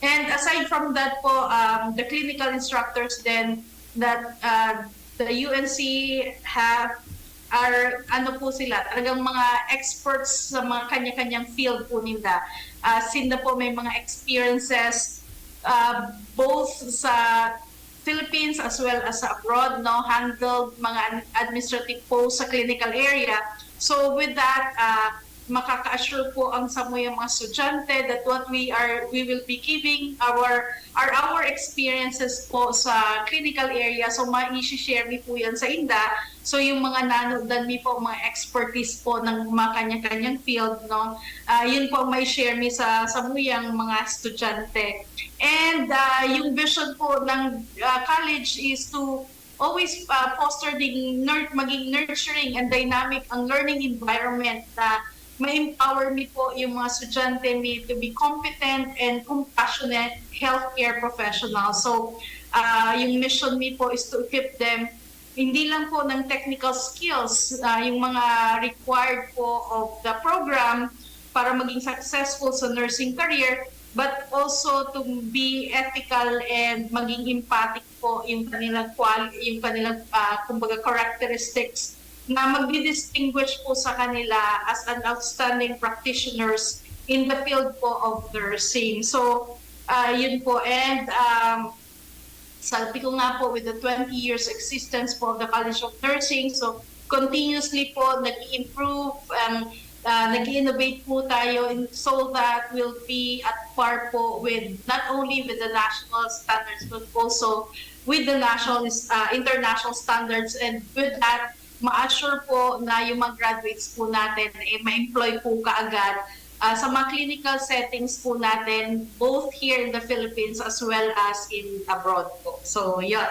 And aside from that po, um, the clinical instructors then that uh, the U N C have are ano po sila, talagang mga experts sa mga kanya-kanyang field po nila. Uh, sinda po may mga experiences uh, both sa Philippines as well as sa abroad, no, handled mga administrative posts sa clinical area. So with that, uh, makaka-assure po ang samuyang mga estudyante that what we are, we will be giving our, are our experiences po sa clinical area. So, mai-share mi po yan sa inda. So, yung mga nanodan mi po, mga expertise po ng mga kanya-kanyang field, no? Ah, yun po ang mai-share mi sa samuyang mga estudyante. And ah, yung vision po ng ah, college is to always ah, foster the nur- maging nurturing and dynamic ang learning environment na ma-empower mi po yung mga estudyante mi to be competent and compassionate healthcare professionals. So, ah, yung mission mi po is to equip them hindi lang po ng technical skills, ah, yung mga required po of the program para maging successful sa nursing career, but also to be ethical and maging empathic po yung kanilang qual- yung kanilang ah, kumbaga characteristics na magdi-distinguish po sa kanila as an outstanding practitioners in the field po of nursing. So, ah, yun po. And um, sabi ko nga po, with the twenty years existence po of the College of Nursing, so continuously po nag-i-improve, um, uh, nag-i-innovate po tayo in, so that we'll be at par po with not only with the national standards but also with the national uh, international standards, and with that ma-assure po na yung mga graduates po natin eh ma-employ po kaagad ah, sa mga clinical settings po natin, both here in the Philippines as well as in abroad po. So, yun.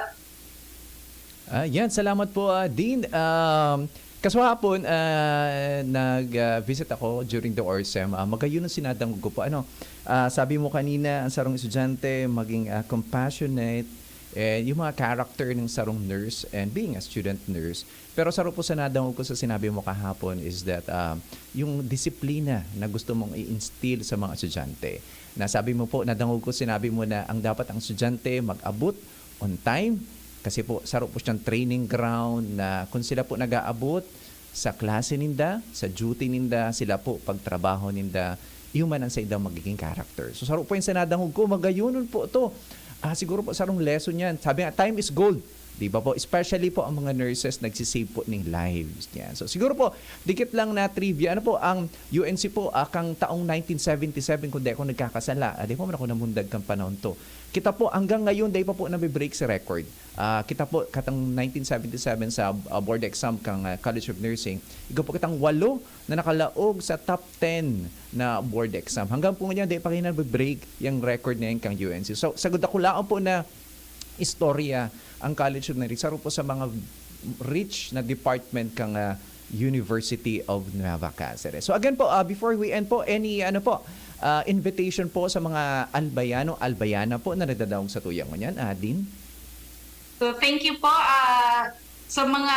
Ah, yan, salamat po, ah, Dean. Um, kaswahapon, ah, nag-visit ako during the ORSEM. Ah, magayon ang sinadangog ko po. Ano, ah, sabi mo kanina, ang sarong estudyante, maging ah, compassionate, and yung mga character ng sarong nurse and being a student nurse. Pero saro po sa nadangog ko sa sinabi mo kahapon is that ah, yung disiplina na gusto mong i-instill sa mga estudyante. Nasabi mo po, nadangog ko sinabi mo na ang dapat ang estudyante mag-abot on time kasi po saro po siyang training ground na kung sila po nag-aabot sa klase ninda, sa duty ninda, sila po pagtrabaho ninda, iyo man ang sa indang magiging character. So saro po yung sa nadangog ko, magayonon po to. Ah, siguro po sarong lesson yan. Sabi nga, time is gold. Di ba po? Especially po ang mga nurses nagsisave po ng lives. Yan. So siguro po, dikit lang na trivia. Ano po, ang U N C po, ah, kang taong nineteen seventy-seven, kung di ako nagkakasala, ah, di pa man ako namundag kang panahon to. Kita po, hanggang ngayon, di pa po nabe-break sa record. Ah, kita po, katang nineteen seventy-seven sa ah, board exam kang ah, College of Nursing, ikaw po kitang walo na nakalaog sa top ten na board exam. Hanggang po ngayon, di pa kayo nabe-break yung record na yan kang U N C. So, sa dakulaon po na istorya ang College of Nursing, saro po sa mga rich na department kang ah, University of Nueva Caceres. So again po, ah, before we end po, any ano po, ah, invitation po sa mga Albayano, Albayana po na nagdadangog sa tuyang ngunyan, ah, Dean? So, thank you po. Ah, sa mga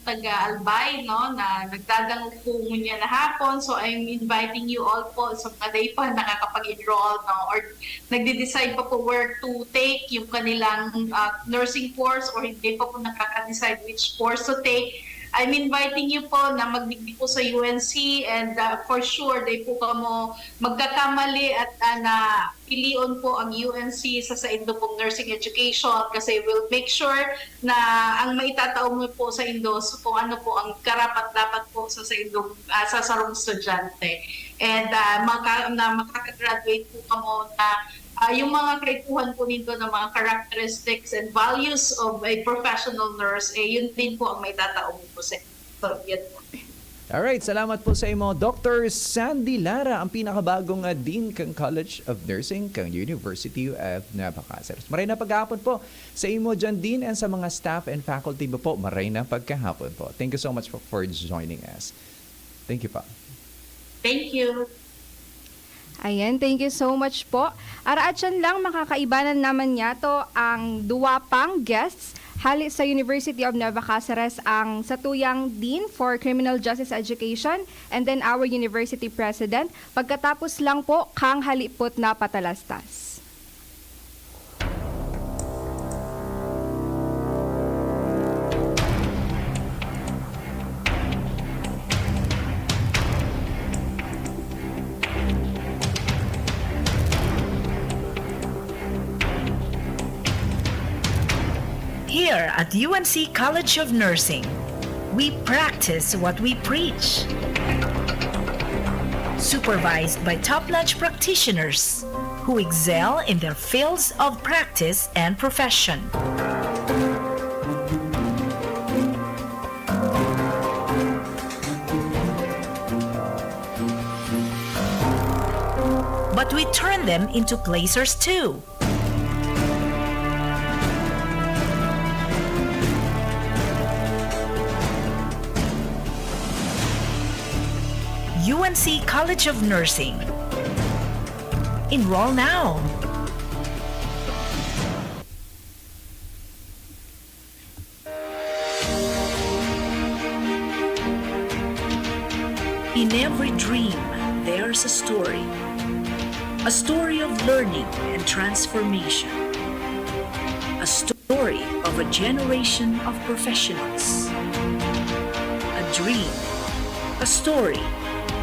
taga-Albay, no, na nagdadangog po ngunyan na hapon, so I'm inviting you all po sa mga di pa nakakapag-enroll, no, or nagde-decide pa po where to take yung kanilang ah, nursing course or hindi pa po nakaka-decide which course to take, I'm inviting you po na magdigdi po sa U N C, and ah, for sure, di po kamo magkakamali at ah, na pilion po ang U N C sa saindo pong nursing education, kasi we'll make sure na ang maitatao mo po sa indo, so kung ano po ang karapat-dapat po sa saindo, ah, sa sarong estudyante. And ah, maka, na makaka-graduate po kamo na ah, yung mga kaipuhan po nindo ng mga characteristics and values of a professional nurse, eh, yun din po ang maitatao mo po sa inyo. So, yun po. Alright, salamat po sa imo, Doctor Sandy Lara, ang pinakabagong ah, Dean kang College of Nursing kang University of Nueva Caceres. Maray na paghapon po sa imo dyan, Dean, and sa mga staff and faculty mo po. Maray na pagkahapon po. Thank you so much for, for joining us. Thank you po. Thank you. Ayan, thank you so much po. Araatyan lang, makakaibanan naman niyato ang duwa pang guests. Hali sa University of Nueva Caceres ang satuyang Dean for Criminal Justice Education and then our University President. Pagkatapos lang po, kang halipot na patalastas. Here at U N C College of Nursing, we practice what we preach. supervised by top-notch practitioners who excel in their fields of practice and profession. But we turn them into placers too. U N C College of Nursing. Enroll now. In every dream, there's a story. A story of learning and transformation. A story of a generation of professionals. A dream, a story,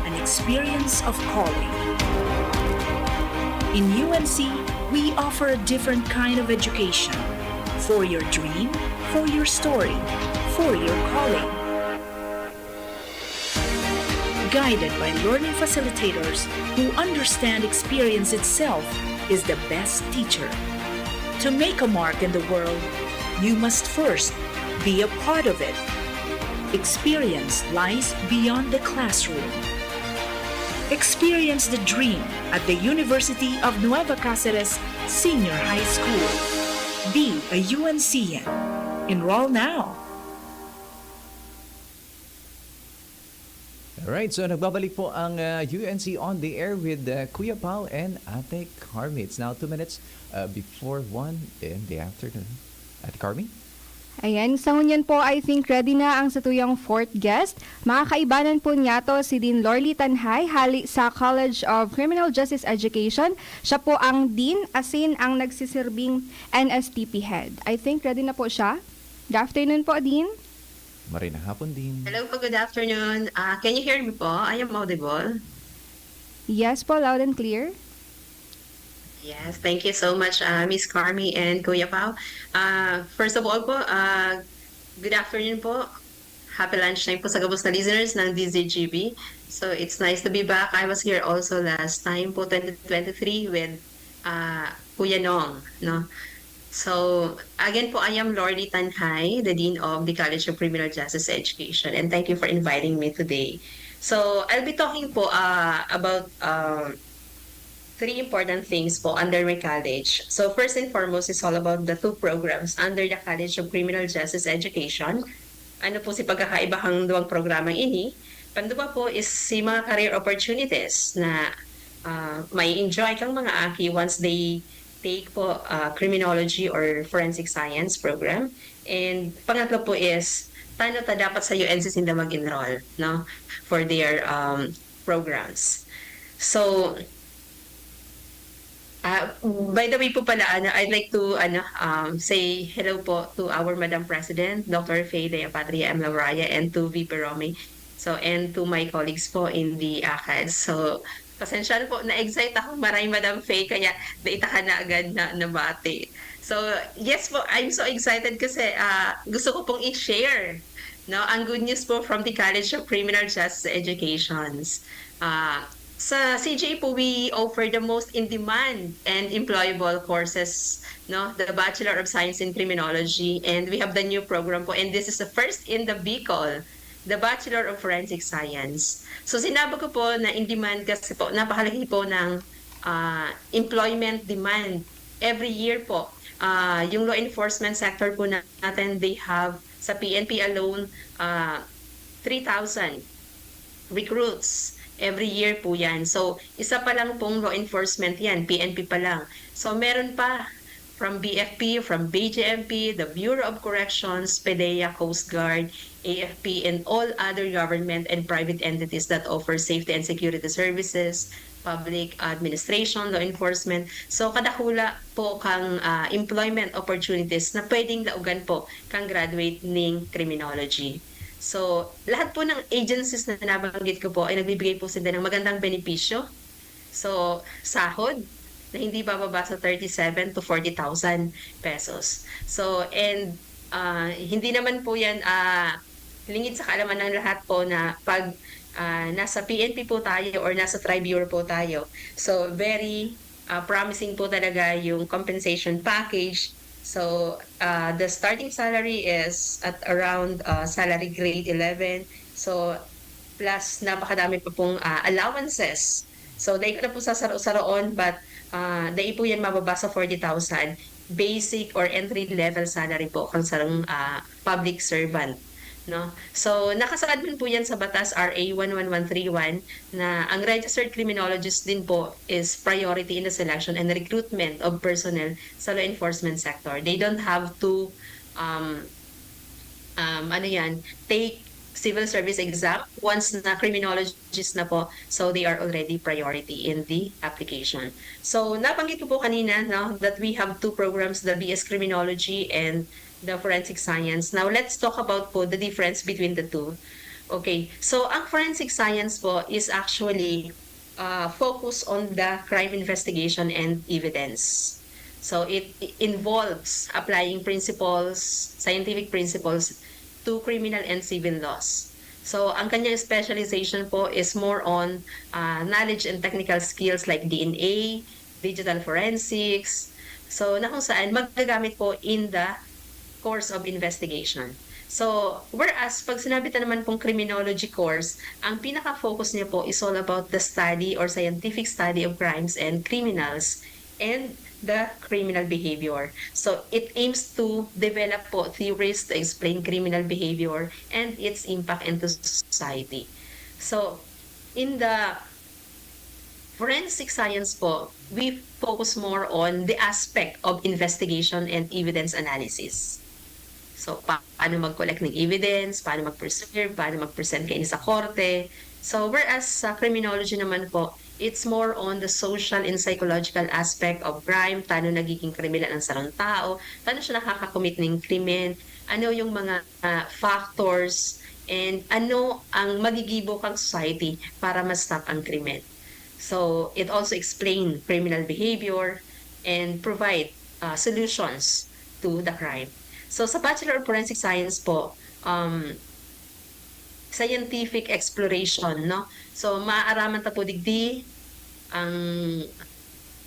an experience of calling. In U N C, we offer a different kind of education. For your dream, for your story, for your calling. Guided by learning facilitators who understand experience itself is the best teacher. To make a mark in the world, you must first be a part of it. Experience lies beyond the classroom. Experience the dream at the University of Nueva Cáceres Senior High School. Be a UNCan. Enroll now! Alright, so nagbabalik po ang uh, U N C On The Air with uh, Kuya Pao and Ate Carmi. It's now two minutes uh, before one in the afternoon. Ate Carmi? Ayan, sa ngunyan po, I think ready na ang satuyang fourth guest. Mga kaibanan po niya to, si Dean Lorly Tanhay, hali sa College of Criminal Justice Education. Siya po ang Dean, asin ang nagsisirbing N S T P Head. I think ready na po siya. Good afternoon po, Dean. Maray na hapon din. Hello po, good afternoon. Uh, can you hear me po? I am audible? Yes po, loud and clear. Yes, thank you so much, uh, Miss Carmi and Kuya Pao. Uh, first of all po, uh, good afternoon po. Happy lunchtime po sa gabos na listeners ng D Z G B. So, it's nice to be back. I was here also last time po, twenty twenty-three, with uh, Kuya Nong, no? So, again po, I am Lorly Tanhay, the Dean of the College of Criminal Justice Education, and thank you for inviting me today. So, I'll be talking po uh, about um, three important things po under my college. So, first and foremost is all about the two programs under the College of Criminal Justice Education. Ano po si pagkakaiba kang duwang programang ini? Panduwa po is si mga career opportunities na uh, may enjoy kang mga aki once they take po uh, criminology or forensic science program. And pangatlo po is, tano ta dapat sa U N C sinda mag-enroll, no, for their um, programs. So, uh, by the way po pala, ano, I'd like to ano, um, say hello po to our Madam President, Doctor Faye Lea Patria M. Lauraya, and to V P Romy. So, and to my colleagues po in the ACAD. So, pasensya na po, na-excite ako maray, Madam Faye, kaya dai ta ka na agad na nabati. So, yes po, I'm so excited kasi uh, gusto ko pong i-share, no, ang good news po from the College of Criminal Justice Educations. Uh, sa C J po, we offer the most in-demand and employable courses, no, the Bachelor of Science in Criminology, and we have the new program po, and this is the first in the Bicol, the Bachelor of Forensic Science. So, sinabi ko po na in-demand kasi po, napakalaki po ng uh, employment demand every year po. Uh, yung law enforcement sector po natin, they have sa P N P alone, uh, three thousand recruits every year po yan. So, isa pa lang pong law enforcement yan, P N P pa lang. So, meron pa from B F P, from B J M P, the Bureau of Corrections, PDEA, Coast Guard, A F P, and all other government and private entities that offer safety and security services, public administration, law enforcement. So, kadakula po kang uh, employment opportunities na pwedeng daugan po kang graduate ning criminology. So, lahat po ng agencies na nabanggit ko po ay nagbibigay po sila ng magandang benepisyo. So, sahod na hindi bababa sa thirty-seven to forty thousand pesos. So, and uh, hindi naman po yan uh, lingid sa kaalaman ng lahat po na pag ah, nasa P N P po tayo or nasa Tri-Bureau po tayo. So, very, ah, promising po talaga yung compensation package. So, ah, the starting salary is at around, ah, salary grade eleven. So, plus napakadami pa pong, ah, allowances. So, dai ko na po sasaro-saroon, but, ah, dai po yan mababa sa forty thousand. Basic or entry level salary po kang sarong, ah, public servant, no? So, nakasaad man po yan sa batas, R A one one one three one, na ang registered criminologist din po is priority in the selection and recruitment of personnel sa law enforcement sector. They don't have to, um, um, ano yan, take civil service exam once na criminologist na po. So, they are already priority in the application. So, nabanggit ko po kanina, no, that we have two programs, the B S Criminology and the Forensic Science. Now, let's talk about po the difference between the two. Okay, so ang forensic science po is actually, uh, focus on the crime investigation and evidence. So, it, it involves applying principles, scientific principles, to criminal and civil laws. So, ang kanyang specialization po is more on, ah, knowledge and technical skills like D N A, digital forensics. So, na kung saan magagamit po in the course of investigation. So, whereas pag sinabi ta naman pong criminology course, ang pinaka-focus niya po is all about the study or scientific study of crimes and criminals and the criminal behavior. So, it aims to develop po theories to explain criminal behavior and its impact into society. So, in the forensic science po, we focus more on the aspect of investigation and evidence analysis. So, pa- paano mag-collect ng evidence, paano mag-preserve, paano mag-present kaini sa korte. So, whereas sa criminology naman po, it's more on the social and psychological aspect of crime, paano nagiging kriminal ang sarong tao, paano siya nakakakomit ng krimen, ano yung mga, ah, factors, and ano ang magigibo kang society para ma-stop ang krimen. So, it also explain criminal behavior and provide, ah, solutions to the crime. So, sa Bachelor of Forensic Science po, um, scientific exploration, no? So, maaaraman ta po digdi ang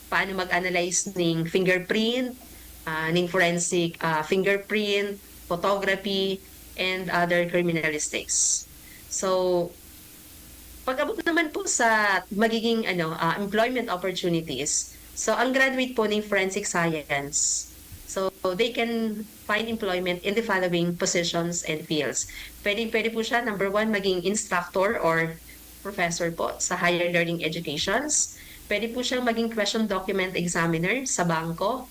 paano mag-analyze ning fingerprint, ah, ning forensic, ah, fingerprint, photography, and other criminalistics. So, pag-abot naman po sa magiging, ano, ah, employment opportunities, so ang graduate po ng forensic science, so they can find employment in the following positions and fields. Pwede, pwede po siya, number one, maging instructor or professor po sa higher learning educations. Pwede po siyang maging question document examiner sa bangko,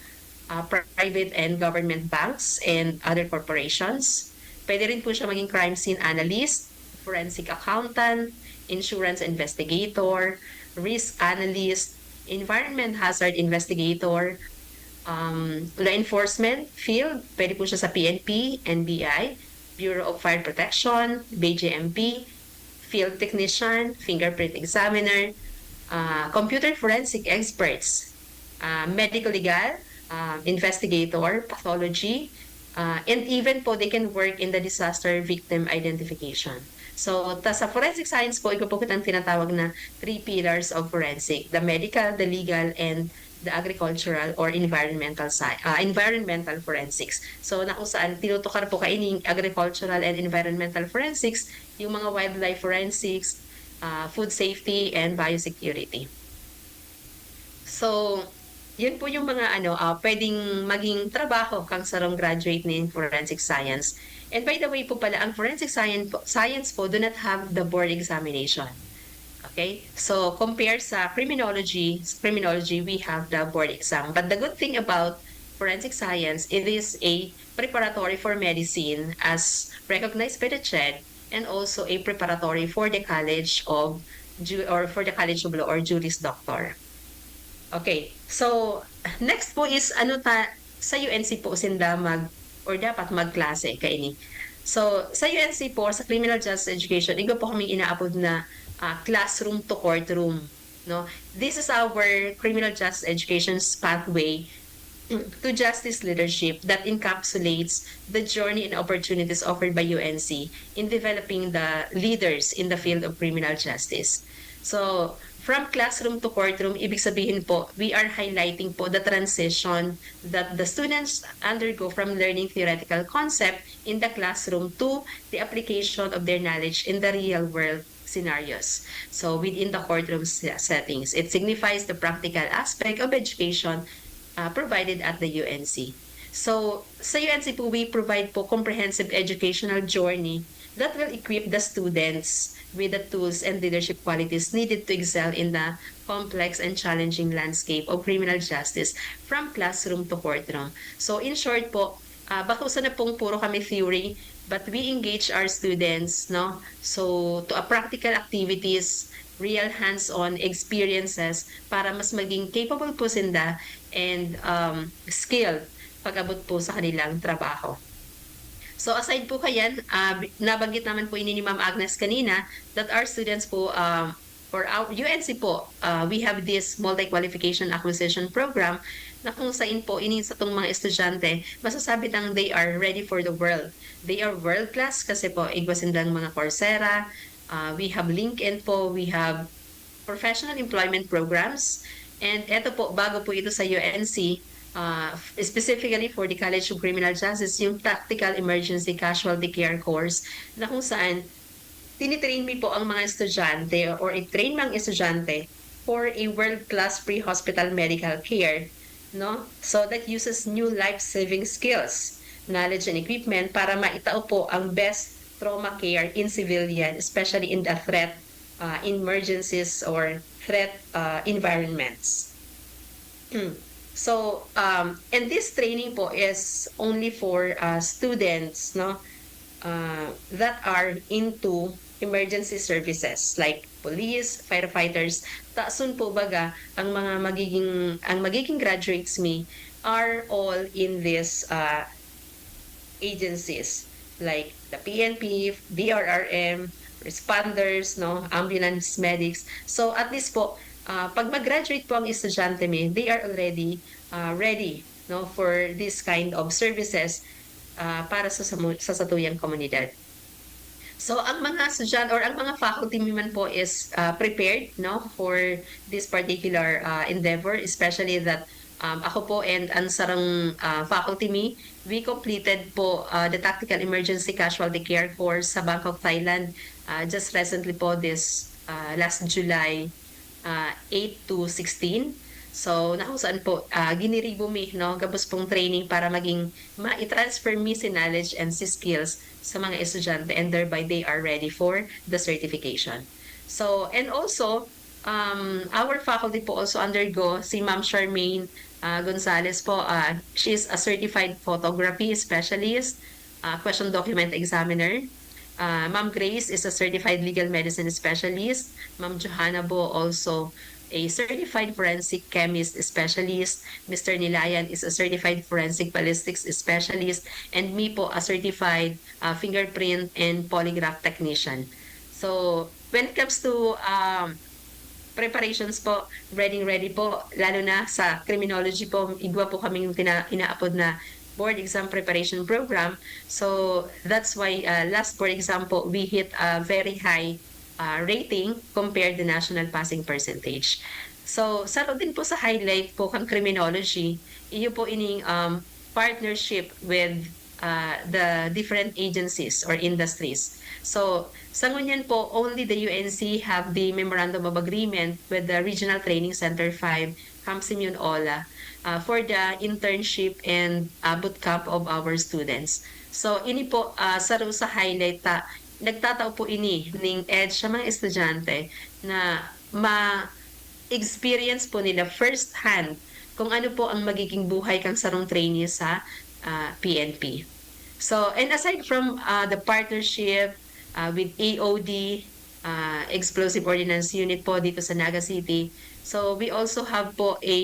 ah, private and government banks, and other corporations. Pwede rin po siya maging crime scene analyst, forensic accountant, insurance investigator, risk analyst, environment hazard investigator, um, law enforcement field, pwede po siya sa P N P, N B I, Bureau of Fire Protection, B J M P, field technician, fingerprint examiner, ah, computer forensic experts, ah, medical legal, ah, investigator, pathology, ah, and even po they can work in the disaster victim identification. So, ta sa forensic science po, iba po kitang tinatawag na three pillars of forensic, the medical, the legal, and the agricultural or environmental sci-, ah, environmental forensics. So, na kung saan tinutukar po kaining agricultural and environmental forensics, yung mga wildlife forensics, ah, food safety, and biosecurity. So, yun po yung mga ano, ah, pwedeng maging trabaho kang sarong graduate nin forensic science. And by the way po pala, ang forensic science po, science po do not have the board examination. Okay? So, compare sa criminology, sa criminology, we have the board exam. But the good thing about forensic science, it is a preparatory for medicine as recognized by the CHED and also a preparatory for the College of Ju-, or for the College of Law or Juris Doctor. Okay. So, next po is ano ta, sa U N C po sinda mag, or dapat magklase kaini. So, sa U N C po, sa criminal justice education, igwa po kaming inaapod na, ah, classroom to courtroom, no? This is our criminal justice education's pathway to justice leadership that encapsulates the journey and opportunities offered by U N C in developing the leaders in the field of criminal justice. So, from classroom to courtroom, ibig sabihin po, we are highlighting po the transition that the students undergo from learning theoretical concept in the classroom to the application of their knowledge in the real world scenarios. So, within the courtroom se- settings, it signifies the practical aspect of education uh, provided at the U N C. So, sa U N C po, we provide po comprehensive educational journey that will equip the students with the tools and leadership qualities needed to excel in the complex and challenging landscape of criminal justice from classroom to courtroom. So, in short po, uh, bako sana pong puro kami theory, but we engage our students, no? So, to a practical activities, real hands-on experiences para mas maging capable po sinda and um, skilled pag-abot po sa kanilang trabaho. So aside po kayan, uh, nabanggit naman po ini ni Ma'am Agnes kanina that our students po um, or our U N C po, uh, we have this multi-qualification acquisition program na kung saan po ining satong mga estudyante, masasabi tang they are ready for the world. They are world class kasi po igwa sindang mga Coursera, uh, we have LinkedIn po, we have professional employment programs. And eto po, bago po ito sa U N C, uh, specifically for the College of Criminal Justice, yung Tactical Emergency Casualty Care Course na kung saan tinitrain mi po ang mga estudyante or i-train mi ang estudyante for a world-class pre-hospital medical care, no? So that uses new life-saving skills, knowledge and equipment para maitao po ang best trauma care in civilian, especially in the threat uh, emergencies or threat uh, environments. So, um, and this training po is only for uh, students, no, uh, that are into emergency services like police, firefighters. Tason po baga ang mga magiging ang magiging graduates mi are all in this uh, agencies like the P N P, D R R M, responders, no, ambulance medics. So at least po, uh, pag mag-graduate po ang estudyante mi, they are already uh, ready, no, for this kind of services uh, para sa, sa satuyang komunidad. So ang mga estudyante or ang mga faculty mi man po is uh, prepared, no, for this particular uh, endeavor, especially that um, ako po and ang sarang uh, faculty mi, we completed po uh, the Tactical Emergency Casualty Care Course sa Bangkok, Thailand uh, just recently po this uh, last July uh, eight to sixteen. So, na kung saan po, uh, giniribo mi, no, gabos pong training para maging ma-transfer mi si knowledge and si skills sa mga estudyante and thereby they are ready for the certification. So, and also, um, our faculty po also undergo si Ma'am Charmaine uh, Gonzalez po. Uh, she is a certified photography specialist, uh, question document examiner. Uh, Ma'am Grace is a certified legal medicine specialist. Ma'am Johanna Bo also a certified forensic chemist specialist. Mister Nilayan is a certified forensic ballistics specialist. And me po, a certified uh, fingerprint and polygraph technician. So, when it comes to um, preparations po, ready ready po, lalo na sa criminology po, igwa po kaming tina- inaapod na board exam preparation program. So that's why uh, last board exam po, we hit a very high uh, rating compared the national passing percentage. So saro din po sa highlight po kang criminology, iyo po ining um, partnership with uh, the different agencies or industries. So sa ngunyan po, only the U N C have the Memorandum of Agreement with the Regional Training Center five, Camp Simeon Ola, uh, for the internship and uh, boot camp of our students. So ini po uh, saro sa highlight ta, nagtatao po ini ning edge sa mga estudyante na ma-experience po nila first hand kung ano po ang magiging buhay kang sarong trainee sa uh, P N P. So, and aside from uh, the partnership uh, with A O D, uh, Explosive Ordnance Unit po dito sa Naga City. So, we also have po a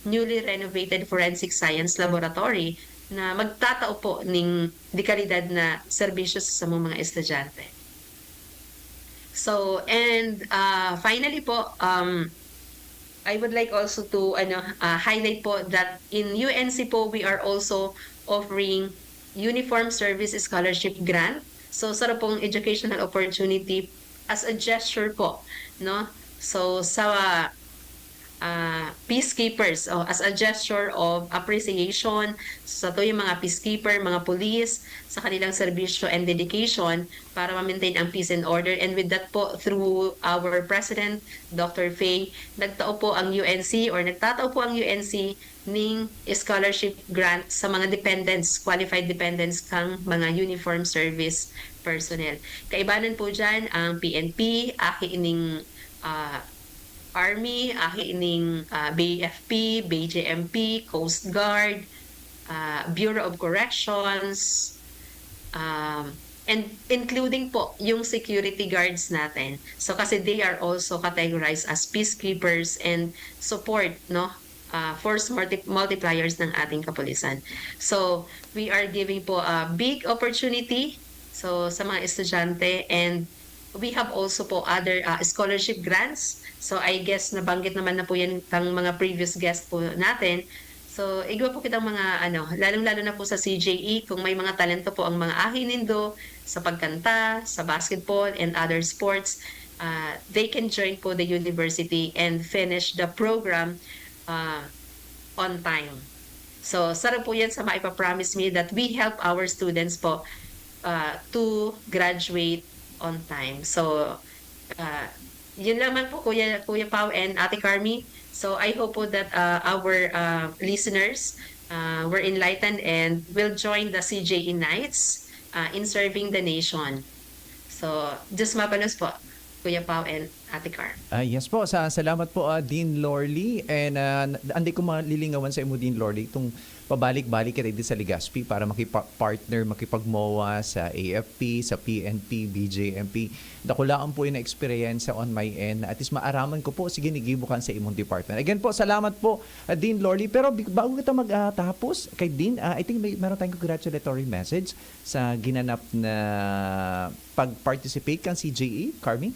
newly renovated forensic science laboratory na magtatao po ning dekalidad na serbisyo sa mga estudyante. So, and uh, finally po, um, I would like also to ano, ah, highlight po that in U N C po, we are also offering Uniform Service Scholarship Grant. So, saro pong educational opportunity as a gesture po, no? So, sa ah, peacekeepers, oh, as a gesture of appreciation sa tuyang mga peacekeeper, mga police, sa kanilang serbisyo and dedication para ma-maintain ang peace and order. And with that po, through our President, Doctor Faye, nagtao po ang U N C or nagtatao po ang U N C ning scholarship grant sa mga dependents, qualified dependents kang mga uniform service personnel. Kaibanan po dyan ang P N P, aki ning ah, Army, aki ning ah, B F P, B J M P, Coast Guard, ah, Bureau of Corrections, um, and including po yung security guards natin. So kasi they are also categorized as peacekeepers and support, no? Ah, force multi- multipliers ng ating kapulisan. So, we are giving po a big opportunity so sa mga estudyante, and we have also po other ah, scholarship grants. So, I guess nabanggit naman na po yan ng mga previous guest po natin. So, igwa po kitang mga ano, lalong-lalo na po sa C J E, kung may mga talento po ang mga aki nindo sa pagkanta, sa basketball, and other sports, ah, they can join po the university and finish the program ah, on time. So, saro po yan sa maipapromise mi that we help our students po ah, to graduate on time. So, ah, yun lamang po, Kuya, Kuya Pao and Ate Carmi. So, I hope po that ah, our ah, listeners ah, were enlightened and will join the C J E Knights ah, in serving the nation. So, Diyos mabalos po, Kuya Pao and Ate Car. Ah, yes po, sa salamat po ah, Dean Lorly, and ah, n- anday ko malilingawan sa imo, Dean Lorly, itong pabalik-balik kita di sa Legazpi para makipa-partner, makipagmowa sa A F P, sa P N P, B J M P. Dakulaon po yung experience on my end. At least maaraman ko po, sige, nigibo kan sa imong department. Again po, salamat po, ah, Dean Lorly. Pero bi- bago kita magtapos, kay Dean, ah, I think may, meron tayong congratulatory message sa ginanap na pag-participate kan C J E, Carmi?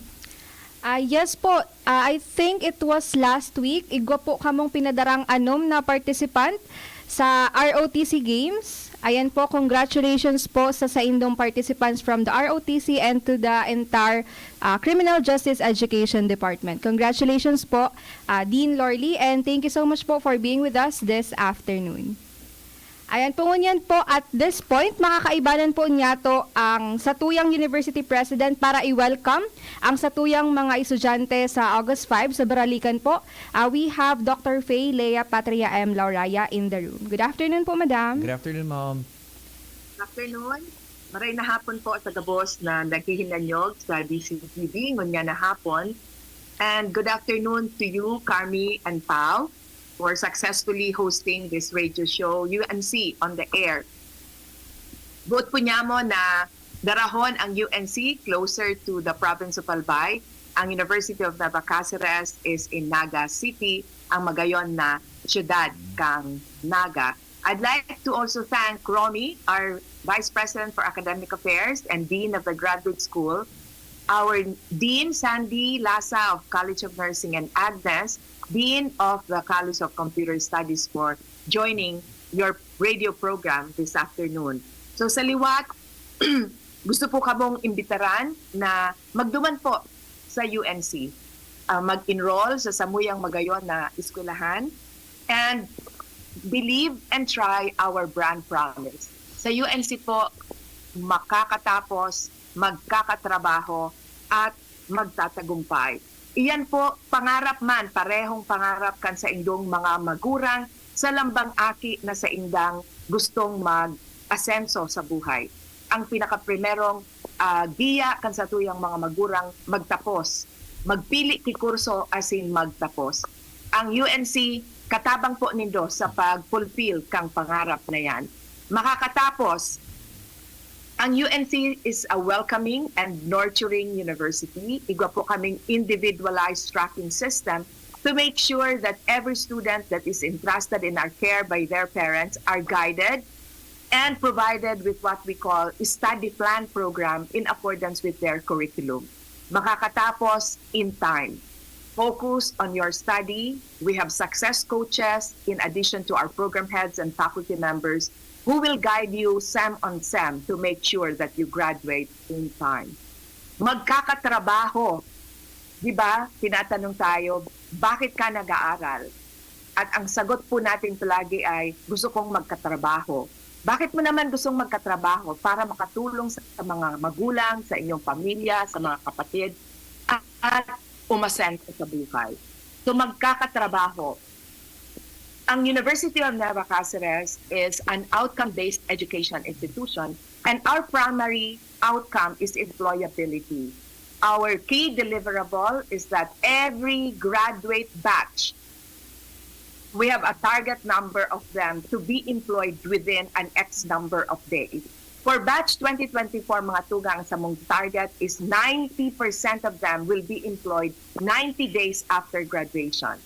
Ah, yes po. Ah, I think it was last week. Igwa po kamong pinadarang anom na participant sa R O T C Games. Ayan po, congratulations po sa saindong participants from the R O T C and to the entire ah, Criminal Justice Education Department. Congratulations po, ah, Dean Lorly, and thank you so much po for being with us this afternoon. Ayan po ngunyan po, at this point, makakaibanan po niyato ang satuyang university president para i-welcome ang satuyang mga estudyante sa August five sa Baralican po. Ah, we have Doctor Faye Lea Patria M. Lauraya in the room. Good afternoon po, Madam. Good afternoon, ma'am. Good afternoon. Maray na hapon po sa gabos na naghihinanyog sa D C T V ngunyan na hapon. And good afternoon to you, Carmi and Pao, for successfully hosting this radio show, U N C on the Air. Buot po niamo na darahon ang U N C closer to the province of Albay. Ang University of Nueva Caceres is in Naga City, ang magayon na siyudad kang Naga. I'd like to also thank Romy, our Vice President for Academic Affairs and Dean of the Graduate School, our Dean Sandy Lasa of College of Nursing, and Agnes, Dean of the College of Computer Studies, for joining your radio program this afternoon. So sa liwat, gusto po kamong imbitaran na magduman po sa U N C, ah, mag-enroll sa samuyang magayon na eskwelahan, and believe and try our brand promise. Sa U N C po, makakatapos, magkakatrabaho, at magtatagumpay. Iyan po, pangarap man, parehong pangarap kan saindong mga magurang sa lambang aki na saindang gustong mag-asenso sa buhay. Ang pinakaprimerong ah, giya kan satuyang mga magurang magtapos, magpili ki kurso asin magtapos. Ang U N C katabang po nindo sa pag-fulfill kang pangarap na yan. Makakatapos, ang U N C is a welcoming and nurturing university. Igwa po kaming individualized tracking system to make sure that every student that is entrusted in our care by their parents are guided and provided with what we call study plan program in accordance with their curriculum. Makakatapos in time. Focus on your study. We have success coaches in addition to our program heads and faculty members who will guide you sem on sem to make sure that you graduate in time. Magkakatrabaho. Di ba? Tinatanong tayo, bakit ka nag-aaral? At ang sagot po natin palagi ay, gusto kong magkatrabaho. Bakit mo naman gustong magkatrabaho? Para makatulong sa mga magulang, sa inyong pamilya, sa mga kapatid, at umasenso sa buhay. So magkakatrabaho. Ang University of Nueva Cáceres is an outcome-based education institution, and our primary outcome is employability. Our key deliverable is that every graduate batch, we have a target number of them to be employed within an X number of days. For batch twenty twenty-four, mga tugang, sa mong target is ninety percent of them will be employed ninety days after graduation.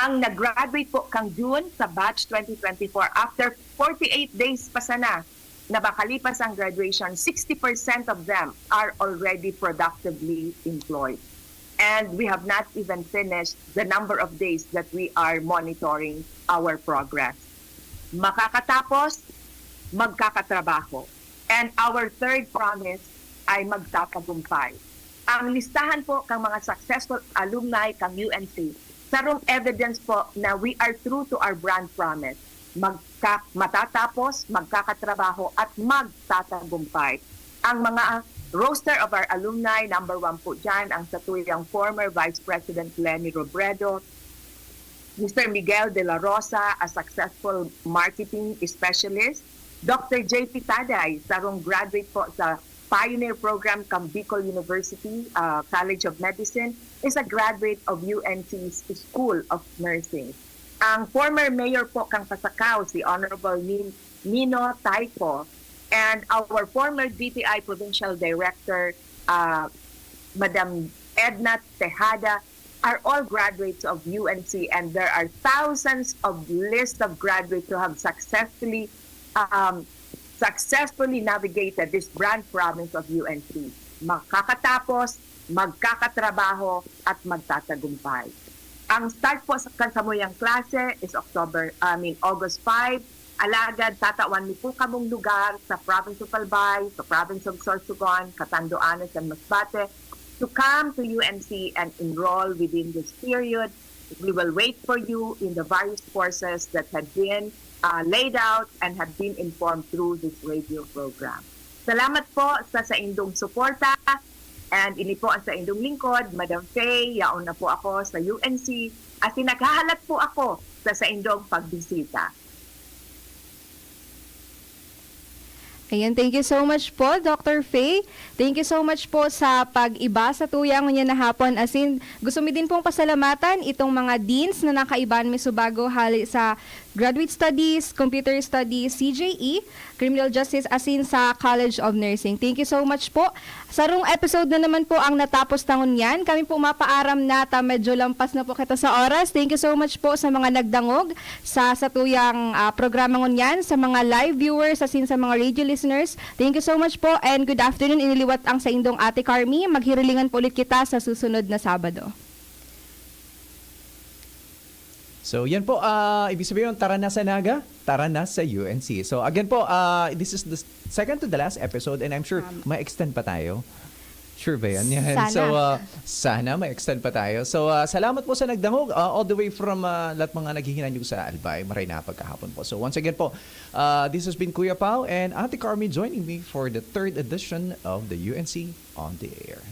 Ang nag-graduate po kang June sa batch twenty twenty-four, after forty-eight days pa sana na makalipas ang graduation, sixty percent of them are already productively employed. And we have not even finished the number of days that we are monitoring our progress. Makakatapos, magkakatrabaho. And our third promise ay magtatagumpay. Ang listahan po ng mga successful alumni ng U N C, sarong evidence po na we are true to our brand promise. Magka, matatapos, magkakatrabaho, at magtatagumpay. Ang mga roster of our alumni, number one po dyan, ang satuyang former Vice President Leni Robredo, Mister Miguel de la Rosa, a successful marketing specialist, Doctor J P Taday, sarong graduate po sa Pioneer Program kan Bicol University, uh, College of Medicine, is a graduate of U N C's School of Nursing. Ang former mayor po kang Pasacao, si Honorable Nin-, Nino Tayco, and our former D T I Provincial Director, uh, Madam Edna Tejada, are all graduates of U N C, and there are thousands of list of graduates who have successfully, um, successfully navigated this brand province of U N C. Makakatapos, magkakatrabaho, at magtatagumpay. Ang start po sa kansamuyang klase is October, I mean, August five. Alagad tatawan mi po kamong lugar sa Province of Albay, sa Province of Sorsogon, Catanduanes, and Masbate to come to U N C and enroll within this period. We will wait for you in the various courses that had been, uh, laid out and have been informed through this radio program. Salamat po sa saindong suporta, and ini po ang saindong lingkod, Madam Faye. Yaon na po ako sa U N C, asin naghahalat po ako sa saindong pagbisita. Ayan, thank you so much po, Doctor Faye. Thank you so much po sa pag-iba sa tuyang ngunyan na hapon. Asin, gusto mi din pong pasalamatan itong mga deans na nakaiban mi subago hali sa Graduate Studies, Computer Studies, C J E, Criminal Justice, asin sa College of Nursing. Thank you so much po. Sarong episode na naman po ang natapos ta ngunyan. Kami po mapaaram na ta medyo lampas na po kita sa oras. Thank you so much po sa mga nagdangog sa satuyang, ah, programa ngunyan, sa mga live viewers, asin sa mga radio listeners. Thank you so much po and good afternoon. Iniliwat ang saindong Ate Carmi. Maghirilingan po ulit kita sa susunod na Sabado. So, yan po. Ah, ibig sabihin, tara na sa Naga, tara na sa U N C. So, again po, ah, this is the second to the last episode and I'm sure Tama. ma-extend pa tayo. Sure ba yan? Yan. Sana. So, ah, sana ma-extend pa tayo. So, ah, salamat po sa nagdangog, ah, all the way from, ah, lahat mga naghihinanyog sa Albay. Maray na pagkahapon po. So, once again po, ah, this has been Kuya Pao and Ate Carmi joining me for the third edition of the U N C On The Air.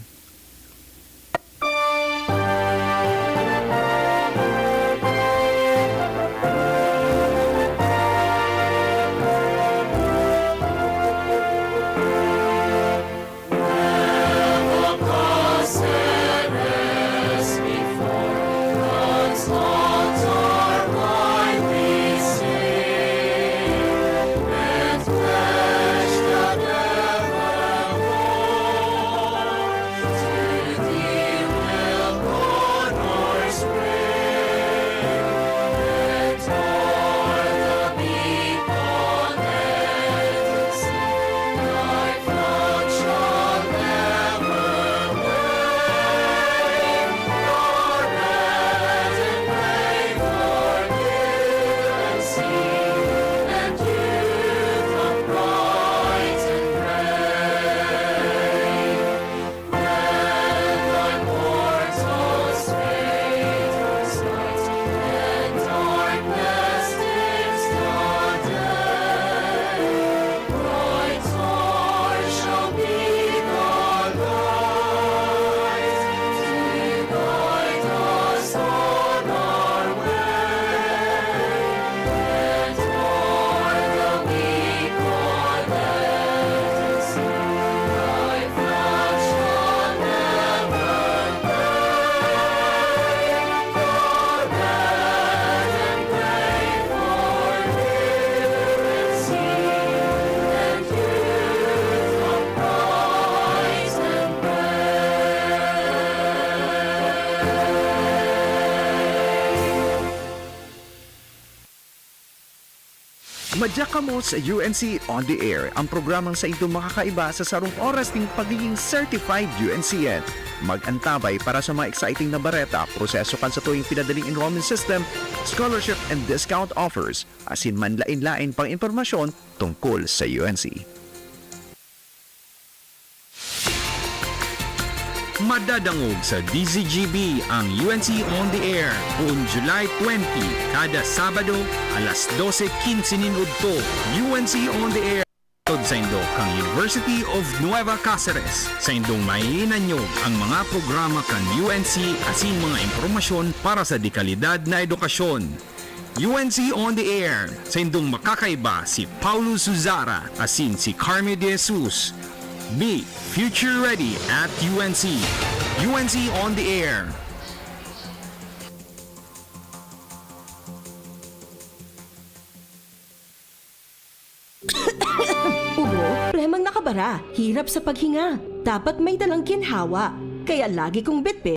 Madya kamo sa U N C On the Air, ang programang saindong makakaiba sa sarong oras nin pagiging certified U N C N. Mag-antabay para sa mga exciting na bareta, proseso kan sa tuyong pinadaling enrollment system, scholarship and discount offers, asin manlain-lain pang impormasyon tungkol sa U N C. Madadangog sa D Z G B ang U N C On the Air, poon July twenty, kada Sabado, alas dose quince nin udto. U N C On the Air, hatod saindo kan University of Nueva Caceres. Saindong maiinanyog ang mga programa kan U N C asin mga impormasyon para sa dekalidad na edukasyon. U N C On the Air, saindong makakaiba si Paulo Suzara asin si Carmi De Jesus. Be future ready at U N C. U N C On the Air. Ubo, problemang nakabara, hirap sa paghinga. Dapat may dalang ginhawa. Kaya lagi kong bitbit